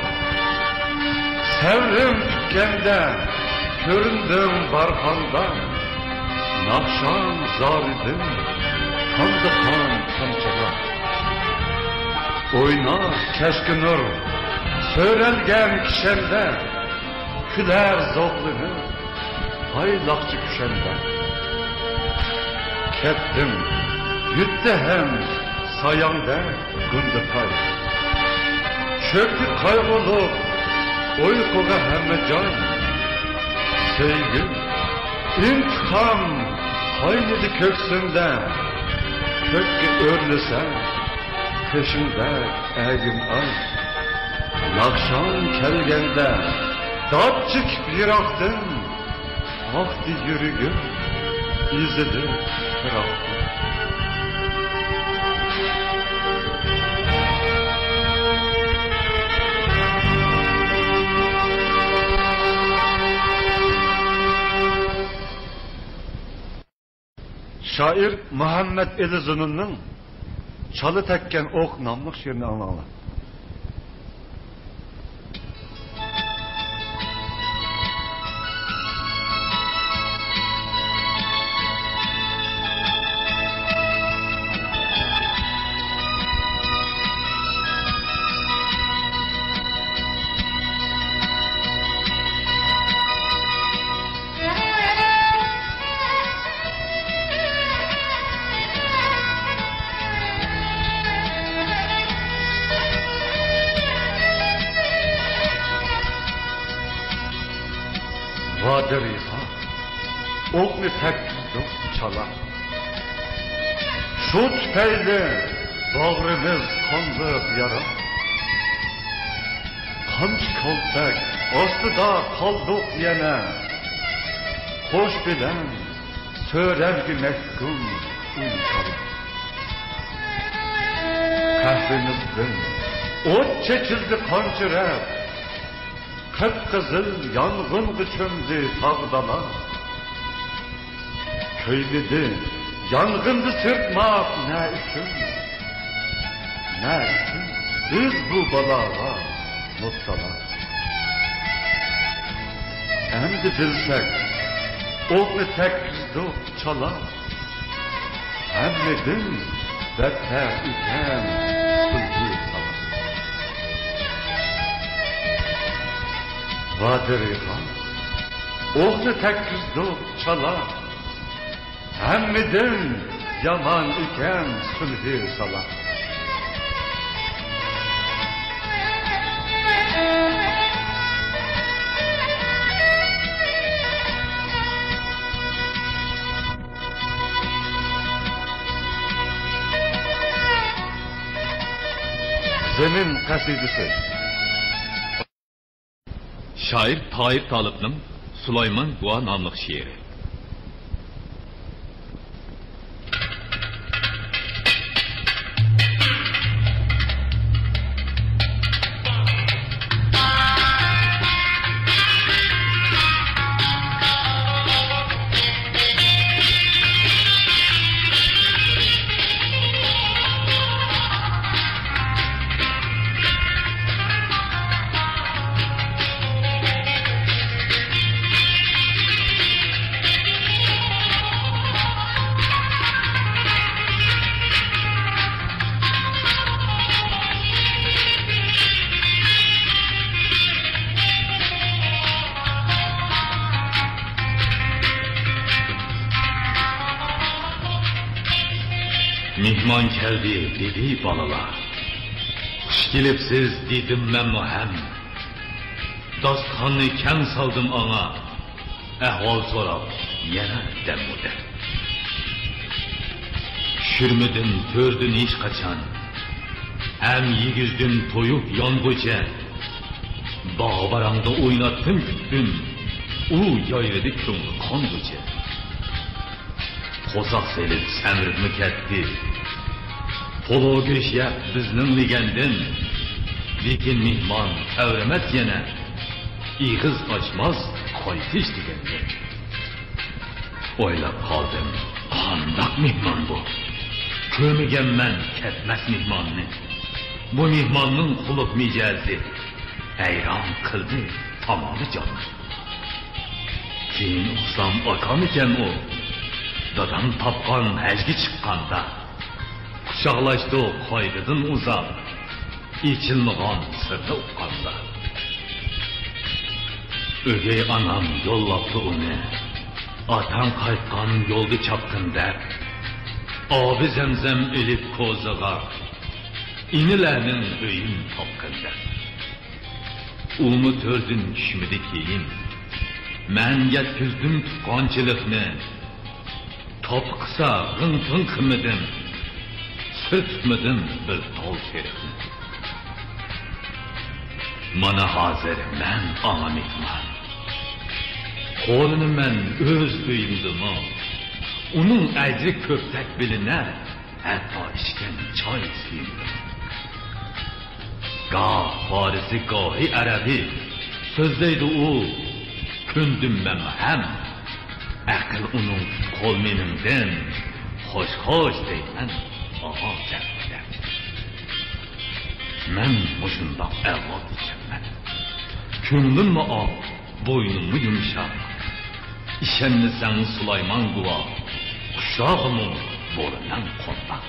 سەۋرىم پۈتكەندە كۆرۈندۈڭ بارخاندا، ناخشاڭ زارىدىن تامدى قان تامچىلاپ. ئوينا كەچكى نۇر سۆرەلگەن كىشەندە، كۈلەر زوقلىنىپ پايلاقچى كۈشەندە. كەتتىم، يۈتتى ھەم ساياڭدەك گۈندە پاي. چۆكتى قايغۇلۇق ئۇيقۇغا ھەممە جاي. سۆيگۈ، ئىنتىقام قاينىدى كۆكسۈمدە. كۆككە ئۆرلىسە قېشىڭدەك ئەگىم ئاي. ناخشاڭ كەلگەندە داپ چېكىپ يىراقتىن، ئاقتى يۈرىكىم ئېزىلىپ پىراقتىن. شائىر مۇھەممەد ئېلى زۇنۇننىڭ چالا تەگكەن ئوق ناملىق شېئىرىنى ئاڭلاڭلار. ۋادىرىغا ئوقنى تەگكۈزدۇق چالا. شۇ تۈپەيلى باغرىمىز قانلىق يارا. قامچا كالتەك ئاستىدا قالدۇق يەنە، قوش بىلەن سۆرەلگە مەھكۇم ئۇي چالا. قەھرىمىزدىن ئوت چېچىلدى قانچە رەت، قىپقىزىل يانغىنغا چۆمدى تاغ-دالا. كۆيمىدى يانغىندا سىرتماق نە ئۈچۈن؟ نە ئۈچۈن بىز بۇ بالاغا مۇپتىلا؟ ئەمدى بىلسەك، ئوقنى تەگكۈزدۇق چالا. ھەممىدىن بەتتەر ئىكەن سۈلھى سالا. ۋادىرىغا ئوقنى تەگكۈزدۇق چالا. ھەممىدىن يامان ئىكەن سۈلھى سالا. قەسىدىسى. شائىر تاھىر تالىپنىڭ سۇلايمان گۇۋا ناملىق شېئىرى. مېھمان كەلدى، دېدى بالىلار. خۇش كېلىپسىز، دېدىم مەنمۇ ھەم. داستىخاننى كەڭ سالدىم ئاڭا، ئەھۋال سوراپ يەنە دەممۇ دەم. چۈشۈرمىدىم تۆردىن ھېچقاچان، ھەم يېگۈزدۈم تويۇپ يانغۇچە. باغ باراڭدا ئويناتتىم، كۈتتۈم، ئۇ يايرىدى كۆڭلى قانغۇچە. قورساق سېلىپ سەمرىپمۇ كەتتى. پولۇ گۆش يەپ بىزنىڭ لېگەندىن. لېكىن مېھمان تەۋرىمەس يەنە، ئېغىز ئاچماس قايتىش دېگەندىن. ئويلاپ قالدىم، قانداق مېھمان بۇ؟ كۆرمىگەنمەن كەتمەس مېھماننى. بۇ مېھماننىڭ خۇلق مىجەزى ھەيران قىلدى تامامى جاننى. كېيىن ئۇقسام ئاكامىكەن ئۇ، دادام تاپقان ھەجگە چىققاندا. قۇچاقلاشتۇق قايتىدىن ئۇزاق، ئېچىلمىغان سىرنى ئۇققاندا. ئۆگەي ئانام يوللاپتۇ ئۇنى، ئاتاڭ قايتقان يولدا چاپقىن دەپ. ئابى زەمزەم ئېلىپ كوزىغا، ئىنىلەرنىڭ ئۆيىنى تاپقىن دەپ. ئۇمۇ تۆردىن چۈشمىدى كېيىن، مەن يەتكۈزدۈم تۇغقانچىلىقنى. تاپا قىسا غىڭ-پىڭ قىلمىدىم، سىر تۇتمىدىم بىر تال تېرىقنى. مانا ھازىر مەن ئاڭا مېھمان. خورلىنىمەن ئۆز ئۆيۈمدىمۇ، ئۇنىڭ ئەجرى كۆپتەك بىلىنەر، ھەتتا ئىچكەن چاي سۈيۈمدىمۇ. گاھ فارسى، گاھى ئەرەبى سۆزلەيدۇ ئۇ، كۆندۈم مەن ھەم. ئەقىل ئۇنىڭ پۇت-قول مېنىڭدىن، خوش-خوش دەيمەن ئاڭا دەپ. مەن مۇشۇنداق ئەۋلاد ئىكەنمەن. كۆڭلۈممۇ ئاق، بوينۇممۇ يۇمشاق. ئىشەنمىسەڭ سۇلايمان گۇۋا، قۇشلارغىمۇ بولىمەن قونداق.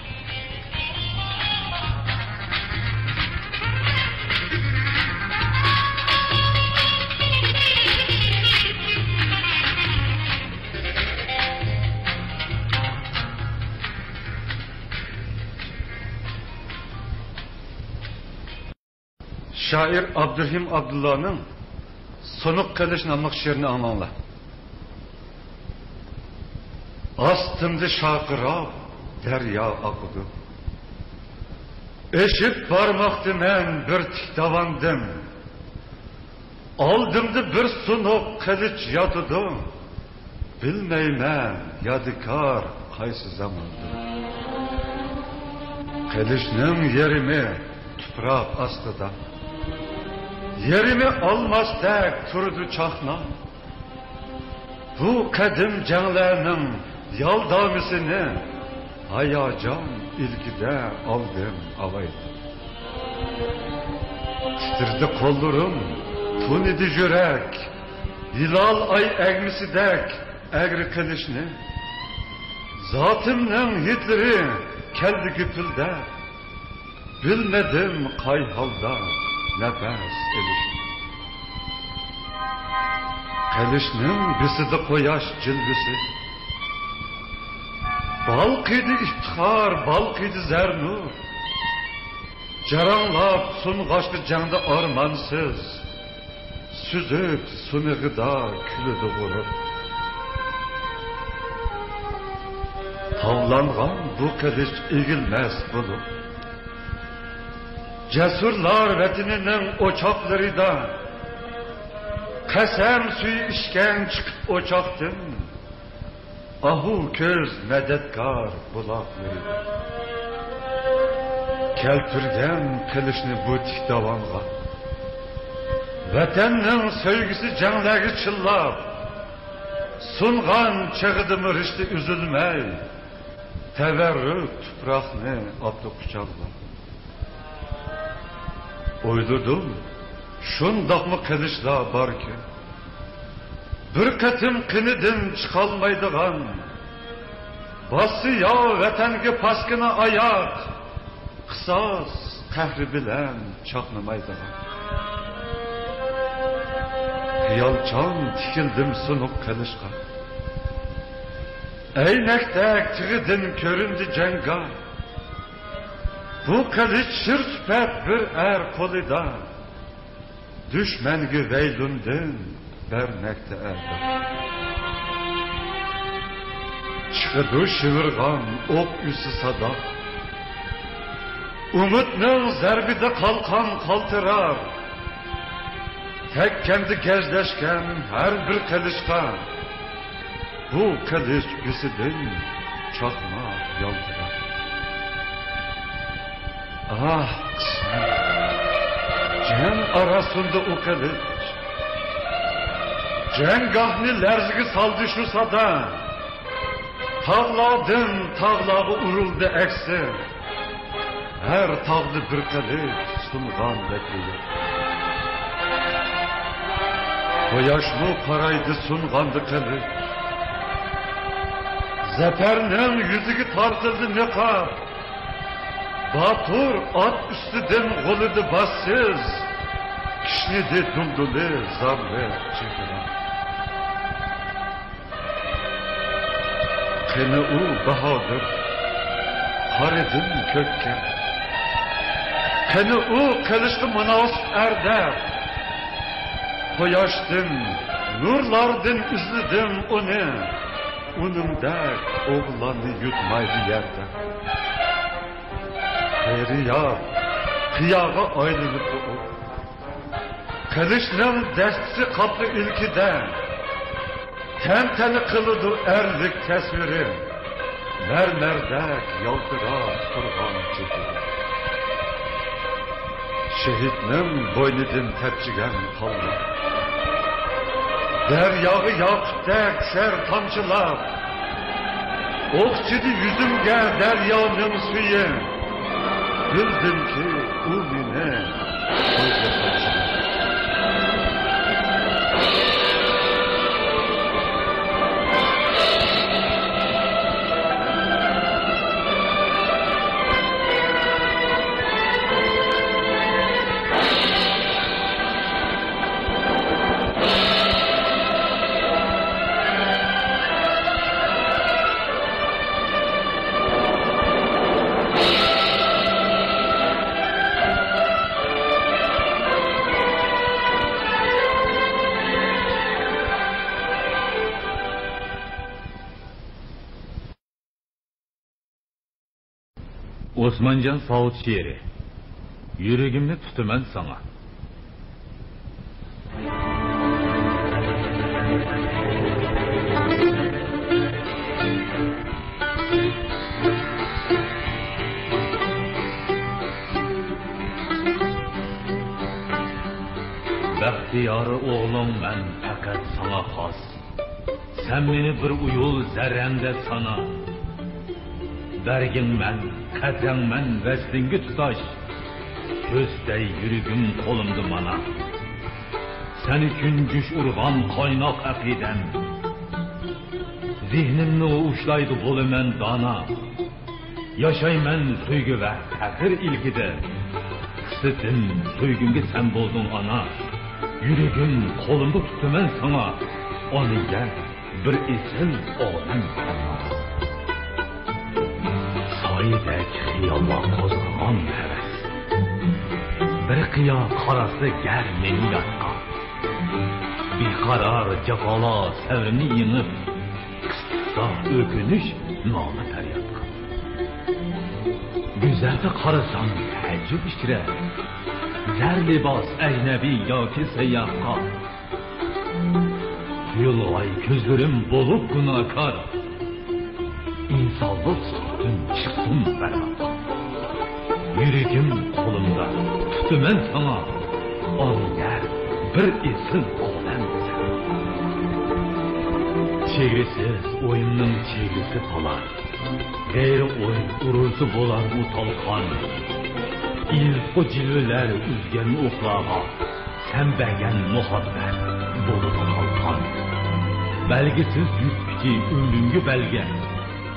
شائىر ئابدۇرېھىم ئابدۇللانىڭ سۇنۇق قىلىچ ناملىق شېئىرىنى ئاڭلاڭلار. ئاستىمدا شارقىراپ دەريا ئاقىدۇ. ئېشىپ بارماقتىمەن بىر تىك داۋاندىن. ئالدىمدا بىر سۇنۇق قىلىچ ياتىدۇ. بىلمەيمەن يادىكار قايسى زاماندا. قىلىچنىڭ يېرىمى تۇپراق ئاستىدا، يېرىمى ئالماستەك تۇرىدۇ چاقناپ. بۇ قەدىم جەڭلەرنىڭ يالدامىسىنى ھاياجان ئىلكىدە ئالدىم ئاۋايلاپ. تىترىدى قوللىرىم، تونىدى يۈرەك، ھىلال ئاي ئەگمىسىدەك ئەگرى قىلىچنى. زاتىمنىڭ ھىدلىرى كەلدى گۈپۈلدەپ، بىلمىدىم قاي ھالدا نەپەس ئېلىشنى. قىلىچنىڭ بېسىدى قۇياش جىلۋىسى، بالقىيدى ئىپتىخار، بالقىيدى زەرنۇر. جاراڭلاپ سۇنغاچتى جەڭدە ئارمانسىز، سۈزۈك سۇنىغىدا كۈلىدۇ غۇرۇر. تاۋلانغان بۇ قىلىچ ئېگىلمەس بولۇپ، جەسۇرلار ۋەتىنىنىڭ ئوچاقلىرىدا، قەسەم سۈيى ئىچكەن چىقىپ ئوچاقتىن، ئاھۇ كۆز مەدەتكار بۇلاقلىرىدا. كەلتۈرگەن قىلىچنى بۇ تىك داۋانغا، ۋەتەننىڭ سۆيگۈسى جەڭلەرگە چىللاپ، سۇنغان چېغىدىمۇ رىشتە ئۈزۈلمەي، تەۋەررۈك تۇپراقنى ئاپتۇ قۇچاقلاپ. ئويلىدىم، شۇنداقمۇ قىلىچلار باركەن، بىر قېتىم قېنىدىن چىقالمايدىغان، باسسا ياۋ ۋەتەنگە پاسكىنا ئاياق، قىساس قەھرى بىلەن چاقنىمايدىغان. خىيالچان تىكىلدىم سۇنۇق قىلىچقا، ئەينەكتەك تىغىدىن كۆرۈندى جەڭگاھ. بۇ قىلىچ شىر سۈپەت بىر ئەر قولىدا، دۈشمەنگە ۋەيلۇندىن بەرمەكتە ئەلداپ. چىقىدۇ شىۋىرغان ئوق ئۈزسە سادا، ئۈمىدنىڭ زەربىدە قالقان قالتىرار. تەگكەندە گەجلەشكەن ھەر بىر قىلىچقا، بۇ قىلىچ گۈسىدىن چاقماق يالتىرار. ئاھ، قىسمەت! جەڭ ئاراسۇندا ئۇ قىلىچ جەڭگاھنى لەرزىگە سالدى شۇ سادا. تاغلاردىن تاغلارغا ئۇرۇلدى ئەكسى، ھەر تاغدا بىر قىلىچ سۇنغاندەك بولۇپ. قۇياشمۇ قارايدۇ سۇنغاندا قىلىچ، زەپەرنىڭ يۈزىگە تارتىلدى نىقاب. باتۇر ئات ئۈستىدىن غولىدى باسسىز، كىشنىدى دۇلدۇلى زارلىق چېھرىدە. قېنى ئۇ باھادىر، قارىدىم كۆككە، قېنى ئۇ قىلىچقا مۇناسىپ ئەردەپ؟ قۇياشتىن، نۇرلاردىن ئىزلىدىم ئۇنى، ئۇنىڭدەك ئوغلاننى يۇتمايدۇ يەردە. قېرىياپ، قىياغا ئايلىنىپتۇ ئۇ. قىلىچنىڭ دەستىسى قاپتۇ ئىلكىدە، تەنتەنە قىلىدۇ ئەرلىك تەسۋىرى، مەرمەردەك يالتىراپ تۇرغان چېھرى. شېھىتنىڭ بوينىدىن تەپچىگەن تاللار، دەرياغا ياقۇتتەك چۈشەر تامچىلاپ. ئوخشىدى يۈزۈمگە دەريانىڭ سۈيى، بىلدىمكى، ئۇ مېنى سۆيگۈ قىلىشىدىن. ئوسمانجان ساۋۇت شېئىرى. يۈرىكىمنى تۇتىمەن ساڭا. بەختىيار ئوغلۇڭ مەن پەقەت ساڭا خاس. سەن مېنى بىر ئۇيۇل زەررەمدە سانا. بەرگىڭ مەن، قەدرەڭ مەن ۋەسلىڭگە تۇتاش. كۆزدەي يۈرىكىم قولۇمدا مانا. سەن ئۈچۈن جۇش ئۇرغان قايناق ئەقىدەم. زېھنىمنى ئۇشلايدۇ بولىمەن دانا. ياشايمەن سۆيگۈ ۋە پەخىر ئىلكىدە. قىسمىتىم سۆيگۈمگە سەن بولدۇڭ ئانا. يۈرىكىم قولۇمدا تۇتىمەن ساڭا. ئانا يەر بىر ئېسىل ئالەم سەنلا. سايىدەك خىياللار قوزغىغان ھەۋەس. بىر قىيا قاراسا گەر مېنى ياتقا. بىقارار جاپالار سەۋرىمنى يېڭىپ، قىستىسا ئۆكۈنۈش نالە پەريادقا. گۈزەلگە قارىسام تەئەججۈپ ئىچرە، زەر لىباس ئەجنەبىي ياكى سەيياھقا، قۇيۇلغاي كۆزلىرىم بولۇپ گۇناھكار. ئىنسانلىق سۈپىتىم چىقسۇن بەربات. يۈرىكىم قولۇمدا، تۇتىمەن ساڭا، ئانا يەر بىر ئېسىل ئالەم سەن. چېگرىسىز ئويۇمنىڭ چېگرىسى تالار. غەيرىي ئوي ئۇرۇلسا بولارمۇ تالقان؟ ئېلىپقۇ جىلۋىلەر ئۈزگەن ئوقلارغا، سەن بەرگەن مۇھەببەت بولىدۇ قالقان. بەلگىسىز يۈككىچى ئۆمرۈمگە بەلگە،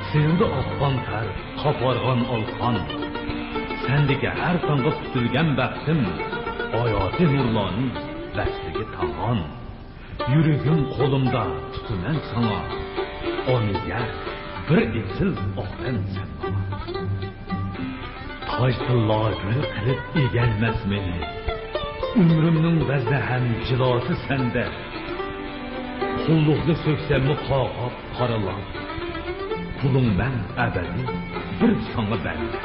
سېنىڭدە ئاتقان تەر، قاپارغان ئالقان. سەندىكى ھەر تاڭغا پۈتۈلگەن بەختىم، ھاياتىي نۇرلارنى ۋەسلىگە تاڭغان. يۈرىكىم قولۇمدا، تۇتىمەن ساڭا، ئانا يەر بىر ئېسىل ئالەم سەن ماڭا. تاج تىللا گۈل قىلىپ ئېگەرمەس مېنى، ئۆمرۈمنىڭ ۋەزنى ھەم جىلاسى سەندە. قۇللۇقنى سۆكسەممۇ قاقاپ قارىلاپ، قۇلۇڭ مەن ئەبەدىي بىر ساڭا بەندە.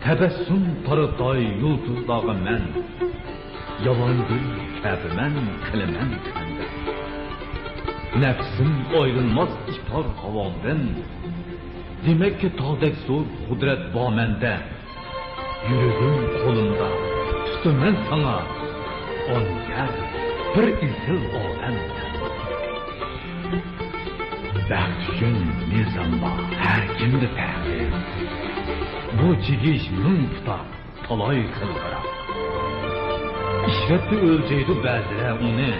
تەبەسسۇم تارىتاي يۇلتۇزلارغا مەن، ياۋانگۈل كەبىمەن قىلىمەن تەندە. نەپسىم ئايرىلماس ئىپار ھاۋاڭدىن، دېمەككى تاغدەك زور قۇدرەت بار مەندە. يۈرىكىم قولۇمدا، تۇتىمەن ساڭا، ئانا يەر بىر ئېسىل ئالەم. بەخت ئۈچۈن نىزاملار ھەر كىمدە پەرقلىق. بۇ چىگىش مىڭ پۇتا، تالاي خىل بىراق. ئىشرەتتە ئۆلچەيدۇ بەزىلەر ئۇنى،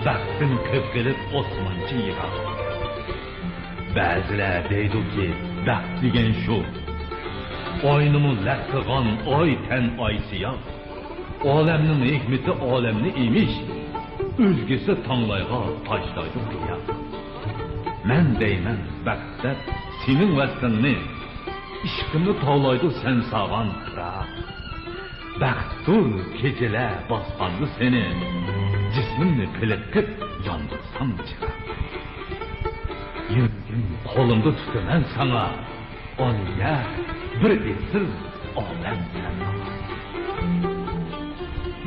بەختتىن قېپقېلىپ ئاسمانچە يىراق. بەزىلەر دەيدۇكى، بەخت دېگەن شۇ، ئاينىمۇ لەق قىلغان ئاي تەن ئاي سىياھ. ئالەمنىڭ ھېكمىتى ئالەمنى ئېمىش، ئۆزگىسى تاڭلايغا تاشلايدۇ قىيا. مەن دەيمەن بەخت دەپ سېنىڭ ۋەسلىڭنى، ئىشقىمنى تاۋلايدۇ سەن سالغان پىراق. بەختتۇر كېچىلەر باسقاندا سېنى، جىسمىمنى پىلىققىپ ياندۇرسام چىراغ. يۈرىكىم قولۇمدا تۇتىمەن ساڭا، ئانا يەر بىر ئېسىل ئالەم سەن ماڭا.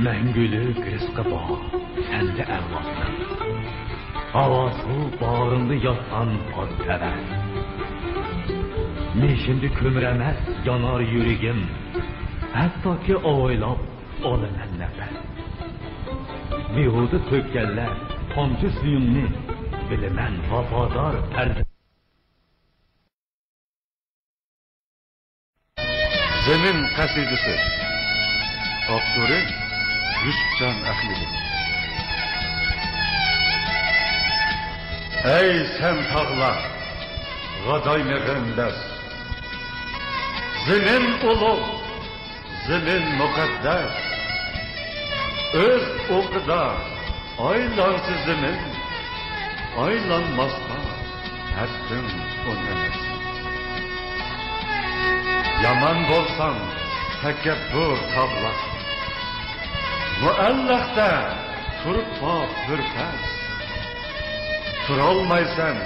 مەڭگۈلۈك رىزقى بار سەندە ئەۋلادنىڭ، ھاۋاسى باغرىڭدا ياتقان پاك تەۋە. نىشىندە كۆمۈر ئەمەس يانار يۈرىكىم، ھەتتاكى ئاۋايلاپ ئالىمەن نەپەس. بىھۇدە تۆككەنلەر تامچە سۈيۈڭنى، بىلىمەن ۋاپادار پەرزەنت. زېمىن قەسىدىسى. ئاپتورى يۈسۈپجان ئەخمىدى. ئەي سەن تاغلار، غادايمىغىن بەس. زېمىن ئۇلۇغ، زېمىن مۇقەددەس. ئۆز ئوقىدا ئايلانسا زېمىن، ئايلانماسقا ھەددىڭ ئۇن ئەمەس. يامان بولساڭ تەكەببۇر تاغلار، مۇئەللەقتە تۇرۇپ باق بىر پەس. تۇرالمايسەن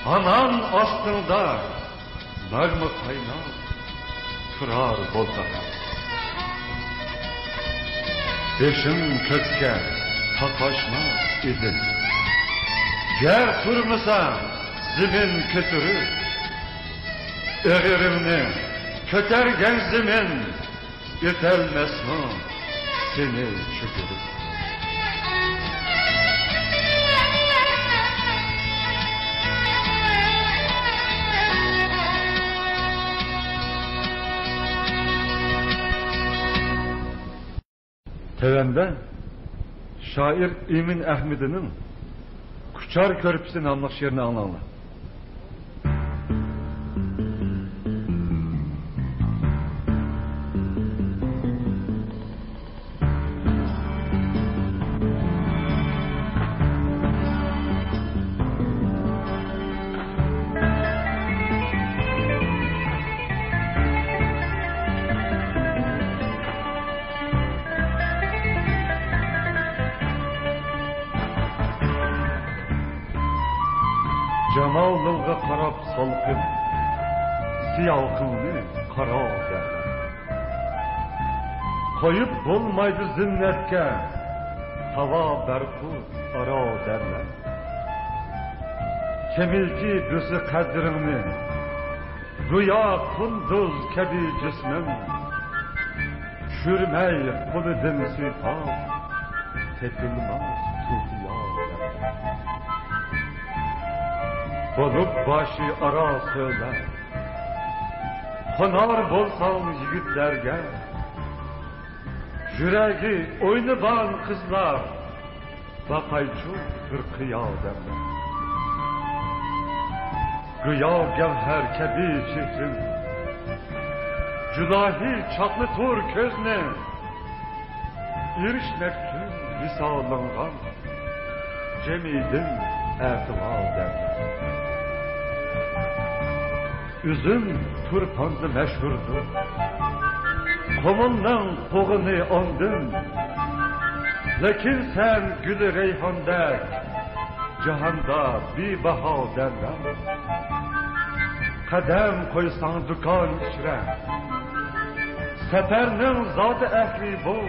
ھامان ئاستىڭدا، مەگما قايناپ تۇرار بولسا. بېشىڭ كۆككە تاقاشماس ئىدىم، يەر تۇرمىسا زېمىن كۆتۈرۈپ. ئېغىرىڭنى كۆتەرگەن زېمىن، ئېتەلمەسمۇ سېنى چۆكۈرۈپ؟ تۆۋەندە شائىر ئىمىن ئەھمىدىنىڭ كۇچار كۆرپىسى ناملىق شېئىرىنى ئاڭلاڭلار. جامالىڭغا قاراپ سالقىن، سىياقىڭنى قارا دەردىم. قويۇپ بولمايدۇ زىننەتكە ھاۋا بەرقۇ ئارا دەملەر. كىمكى بىلسە قەدرىڭنى، گويا قۇندۇز كەبى جىسمىڭ، چۈشۈرمەي قولىدىن سىيپاپ، تېپىلماس تۇتۇيا دەملەر. بولۇپ باشى ئارا سۆزلەر، قونار بولساڭ يىگىتلەرگە، يۈرەكى ئوينىغان قىزلار، باقايچۇ بىر قىيا دەملەر. گويا گەۋھەر كەبى چېھرىڭ، جۇلاھى چاقنىتۇر كۆزنى، ئېرىشمەكچۇ ۋىسالىڭغا، جېمىدىن ئەتىۋار دەملەر. ئۈزۈم تۇرپاندا مەشھۇردۇر قۇمۇلنىڭ قوغۇنى ئاندىن، لېكىن سەن گۈلى رەيھاندەك جاھاندا بىباھا دەملەر. قەدەم قويساڭ دۇكان ئىچرە، سەپەرنىڭ زادى ئەھلى بول،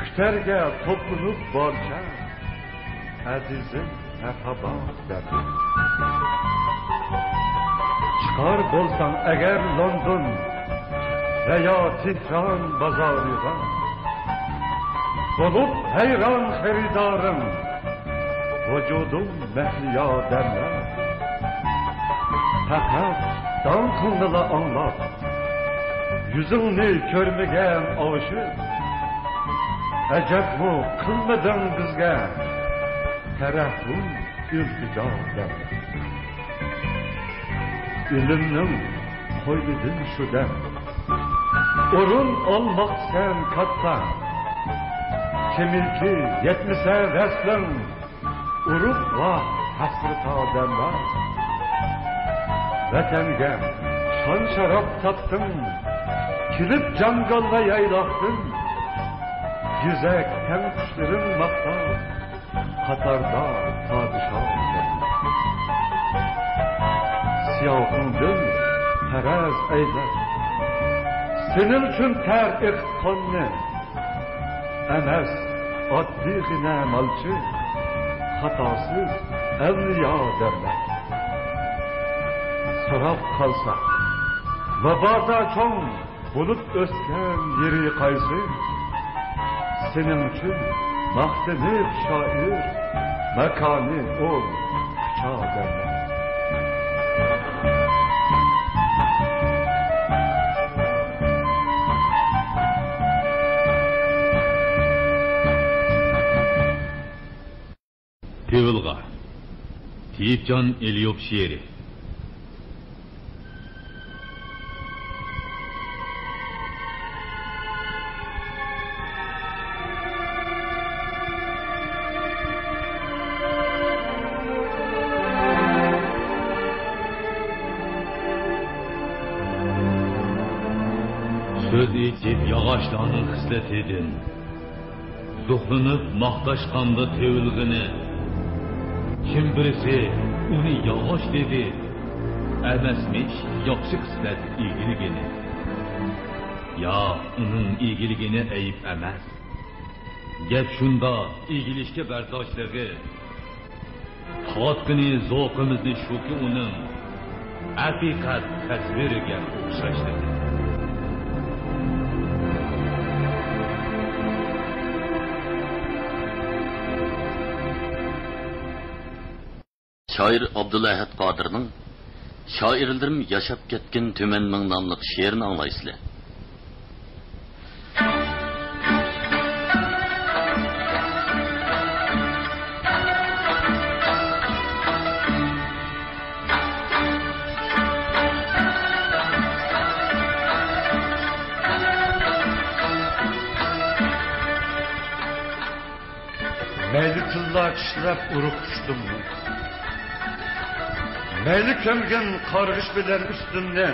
كۈتەرگە توپلىنىپ بارچە، ئەزىزىم مەرھابا دەپ. چىقار بولساڭ ئەگەر لوندون ۋە يا تېھران بازارىغا، بولۇپ ھەيران خېرىدارىڭ، ۋۇجۇدۇم مەھلىيا دەملەر. پەقەت داڭقىڭنىلا ئاڭلاپ، يۈزۈڭنى كۆرمىگەن ئاشىق، ئەجەبمۇ قىلمىدىڭ بىزگە تەرەھھۇم ئىلتىجا دەملەر. ئۆلۈمنىڭ قوينىدىن شۇ دەم ئورۇن ئالماقچىسەن كاتتا، كىمكى يەتمىسە ۋەسلىڭ، ئۇرۇپ ۋاھ ھەسرىتى ئادەملەر. ۋەتەنگە شان-شەرەپ تاپتىڭ، كېلىپ جاڭگاللا يايلاقتىن. گېزەك تەڭ قۇشلىرىڭ ماختاپ، قاتاردا پادىشاھ. سىياقىڭدىن پەرەز ئەيلەپ، سېنىڭ ئۈچۈن تەر ئېقىتقاننى، ئەمەس ئاددىيغىنە مالچى، خاتاسىز ئەۋلىيا دەرلەر. سوراپ قالسا، مۇبادا چوڭ بولۇپ ئۆسكەن يېرى قايسى؟ سېنىڭ ئۈچۈن ماختىنىپ شائىر، ماكانى ئۇل، كۇچا دەرلەر. تېۋىلغا. تېيىپجان ئېلىيوف شېئىرى. سۆز ئېيتىپ ياغاچلارنىڭ خىسلىتىدىن، زوقلىنىپ ماختاشقاندا تېۋىلغىنى، كىم بىرسى ئۇنى ياغاچ دېدى، ئەمەسمىش ياخشى خىسلەت ئىگىلىگىنى. يا، ئۇنىڭ ئىگىلىگىنى ئەيىب ئەمەس. گەپ شۇندا ئىگىلىشكە بەرداشلىقى. تارتقىنى زوقىمىزنى شۇكى ئۇنىڭ ھەقىقەت تەسۋىرىگە ئوخشاشلىقى. شائىر ئابدۇلئەھەد قادىرنىڭ شائىرلىرىم ياشاپ كەتكىن تۈمەن مىڭ ناملىق شېئىرىنى ئاڭلايسىلەر. مەيلى تىللا چىشلەپ ئۇرۇق پۇشتۇمنى، مەيلى كۆمگىن قارغىش بىلەن ئۈستۈمنى.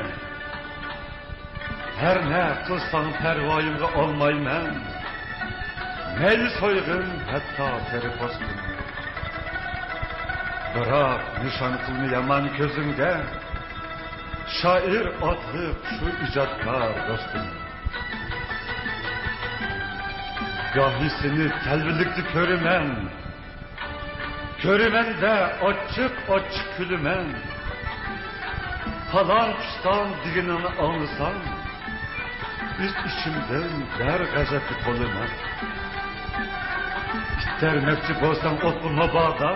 ھەر نە قىلساڭ پەرۋايىمغا ئالمايمەن، مەيلى سويغىن ھەتتا تېرە پوستۇمنى. بىراق نىشان قىلما يامان كۆزۈڭگە، شائىر ئاتلىق شۇ ئىجادكار دوستۇم. گاھى سېنى تەلۋىلىكتە كۆرىمەن، كۆرىمەن-دە، ئاچچىق-ئاچچىق كۈلىمەن. پالان-پۇستان دېگىنىڭنى ئاڭلىسام، ئىچ-ئىچىمدىن دەر-غەزەپكە تولىمەن. ئىتتەرمەكچى بولساڭ ئوتقا مۇبادا،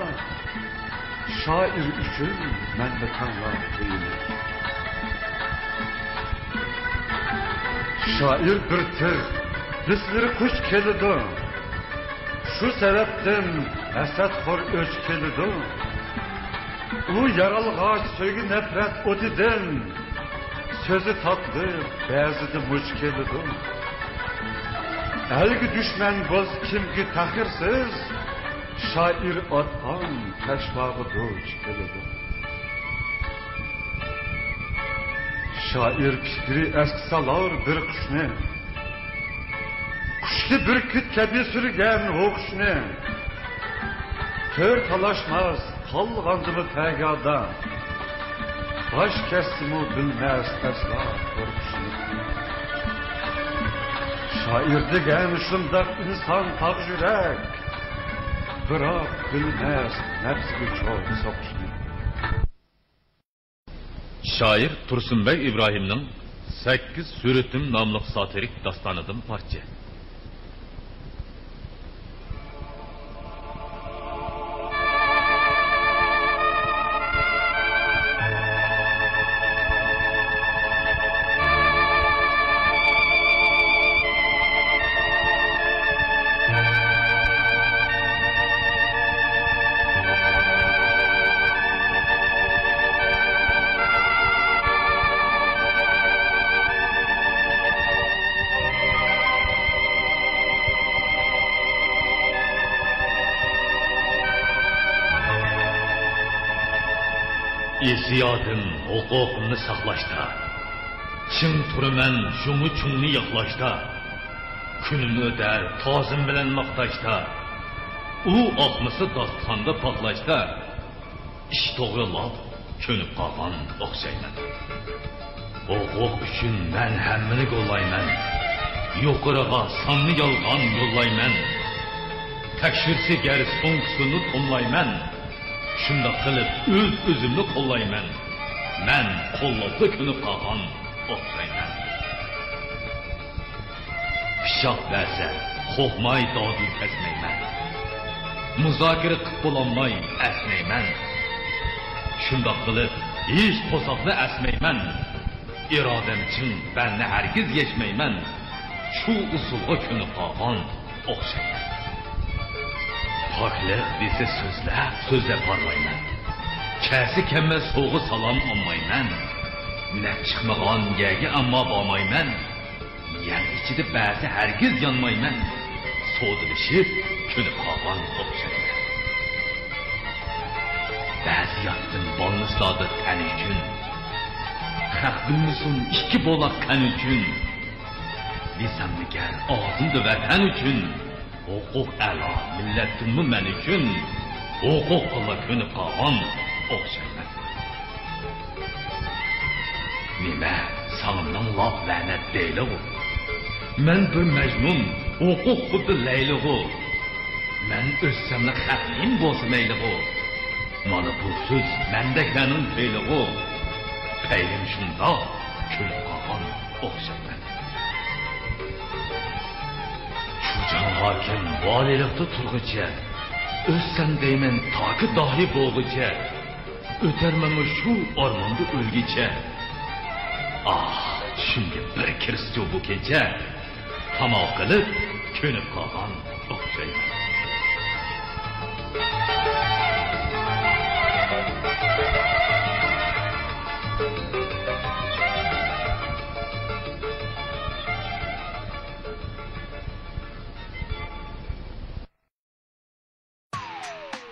شائىر ئۈچۈن مەنمۇ تەڭلا كۆيىمەن. شائىر بىر تىغ، بىسلىرى قۇش كېلىدۇ. شۇ سەۋەبتىن ھەسەتخور ئۆچ كېلىدۇ. ئۇ يارالغاچ سۆيگۈ نەپرەت ئوتىدىن، سۆزى تاتلىق، بەزىدە مۇچ كېلىدۇ. ئەلگە دۈشمەن بولسا كىمكى تەخىرسىز، شائىر ئاتقان پەشۋاغا دۇچ كېلىدۇ. شائىر پىكرى ئەسكە سالار بىر قۇشنى، قۇشلۇق بۈركۈت كەبى سۈرگەن ھوقۇشنى. تۆر تالاشماس قالغاندىمۇ پەگادا، باش كەتسىمۇ بىلمەس ئەسلا قورقۇشنى. شائىر دېگەن شۇنداق ئىنسان تاغ يۈرەك، بىراق بىلمەس نەپسىگە چوغ سوقۇشنى. شائىر تۇرسۇنبەگ ئىبراھىمنىڭ سەككىز سۈرىتىم ناملىق ساتىرىك داستانىدىن پارچە. ئېسىيادىم ھوقۇقۇمنى ساقلاشتا، چىڭ تۇرىمەن شۇڭى چوڭنى ياقلاشتا. كۈنۈم ئۆتەر تازىم بىلەن ماختاشتا، ئۇ ئاقمىسا داستىخاندا پاخلاشتا. ئىش توغرىلاپ كۆنۈپ قالغان ئوخشايمەن. ھوقۇق ئۈچۈن مەن ھەممىنى گوللايمەن. يۇقىرىغا ساننى يالغان يوللايمەن. تەكشۈرسە گەر سوڭكىسىنى توملايمەن. شۇنداق قىلىپ ئۆز-ئۆزۈمنى قوللايمەن. مەن قوللاپلا كۆنۈپ قالغان ئوخشايمەن. پىچاق بەرسە قورقماي دادىل كەسمەيمەن. مۇزاكىرە قىپ بولالماي ئەسنەيمەن. شۇنداق قىلىپ ھېچ توساقنى ئەسمەيمەن. ئىرادەم چىڭ، بەلنى ھەرگىز يەشمەيمەن. شۇ ئۇسۇلغا كۆنۈپ قالغان ئوخشايمەن. پاكلىق دېسە سۆزلەپ، سۆزلەپ ھارمايمەن. كەلسە كەلمەس سوۋغا سالام ئالمايمەن. نەپ چىقمىغان يەرگە ئەمما بارمايمەن. يەر ئىچىدە بەزى ھەرگىز يانمايمەن. سودىلىشىپ كۆنۈپ قالغان ئوخشايمەن. بەزى ياتتىم بالنىسلاردا تەن ئۈچۈن. خەق بىلمىسۇن ئىككى بولاق قەن ئۈچۈن. دېسەممىكەن ئاغزىمدا ۋەتەن ئۈچۈن. ھوقۇق ئەلا مىللەتتىنمۇ مەن ئۈچۈن، ھوقۇققىلا كۆنۈپ قالغان ئوخشايمەن. نېمە، ساڭا مىڭلاپ لەنەت دەيلىغۇ؟ مەن بىر مەجنۇن، ھوقۇق خۇددى لەيلىغۇ. مەن ئۆلسەملا خەق نېمە بولسا مەيلىغۇ. مانا بۇ سۆز مەندەكلەرنىڭ پەيلىغۇ. پەيلىم شۇنداق كۆنۈپ قالغان ئوخشايمەن. شۇ جاڭ ھاكىم ۋالىيلىقتا تۇرغۇچە، ئۆلسەم دەيمەن تاكى داھىي بولغۇچە، ئۆتەرمەنمۇ شۇ ئارماندا ئۆلگۈچە. ئاھ، چۈشۈمگە بىر كىرسىچۇ بۇ كېچە، تاماق قىلىپ كۆنۈپ قالغان ئوخشايمەن.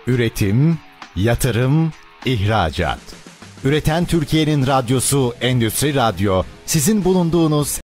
Üretim, yatırım, ihracat. Üreten Türkiye'nin radyosu Endüstri Radyo, sizin bulunduğunuz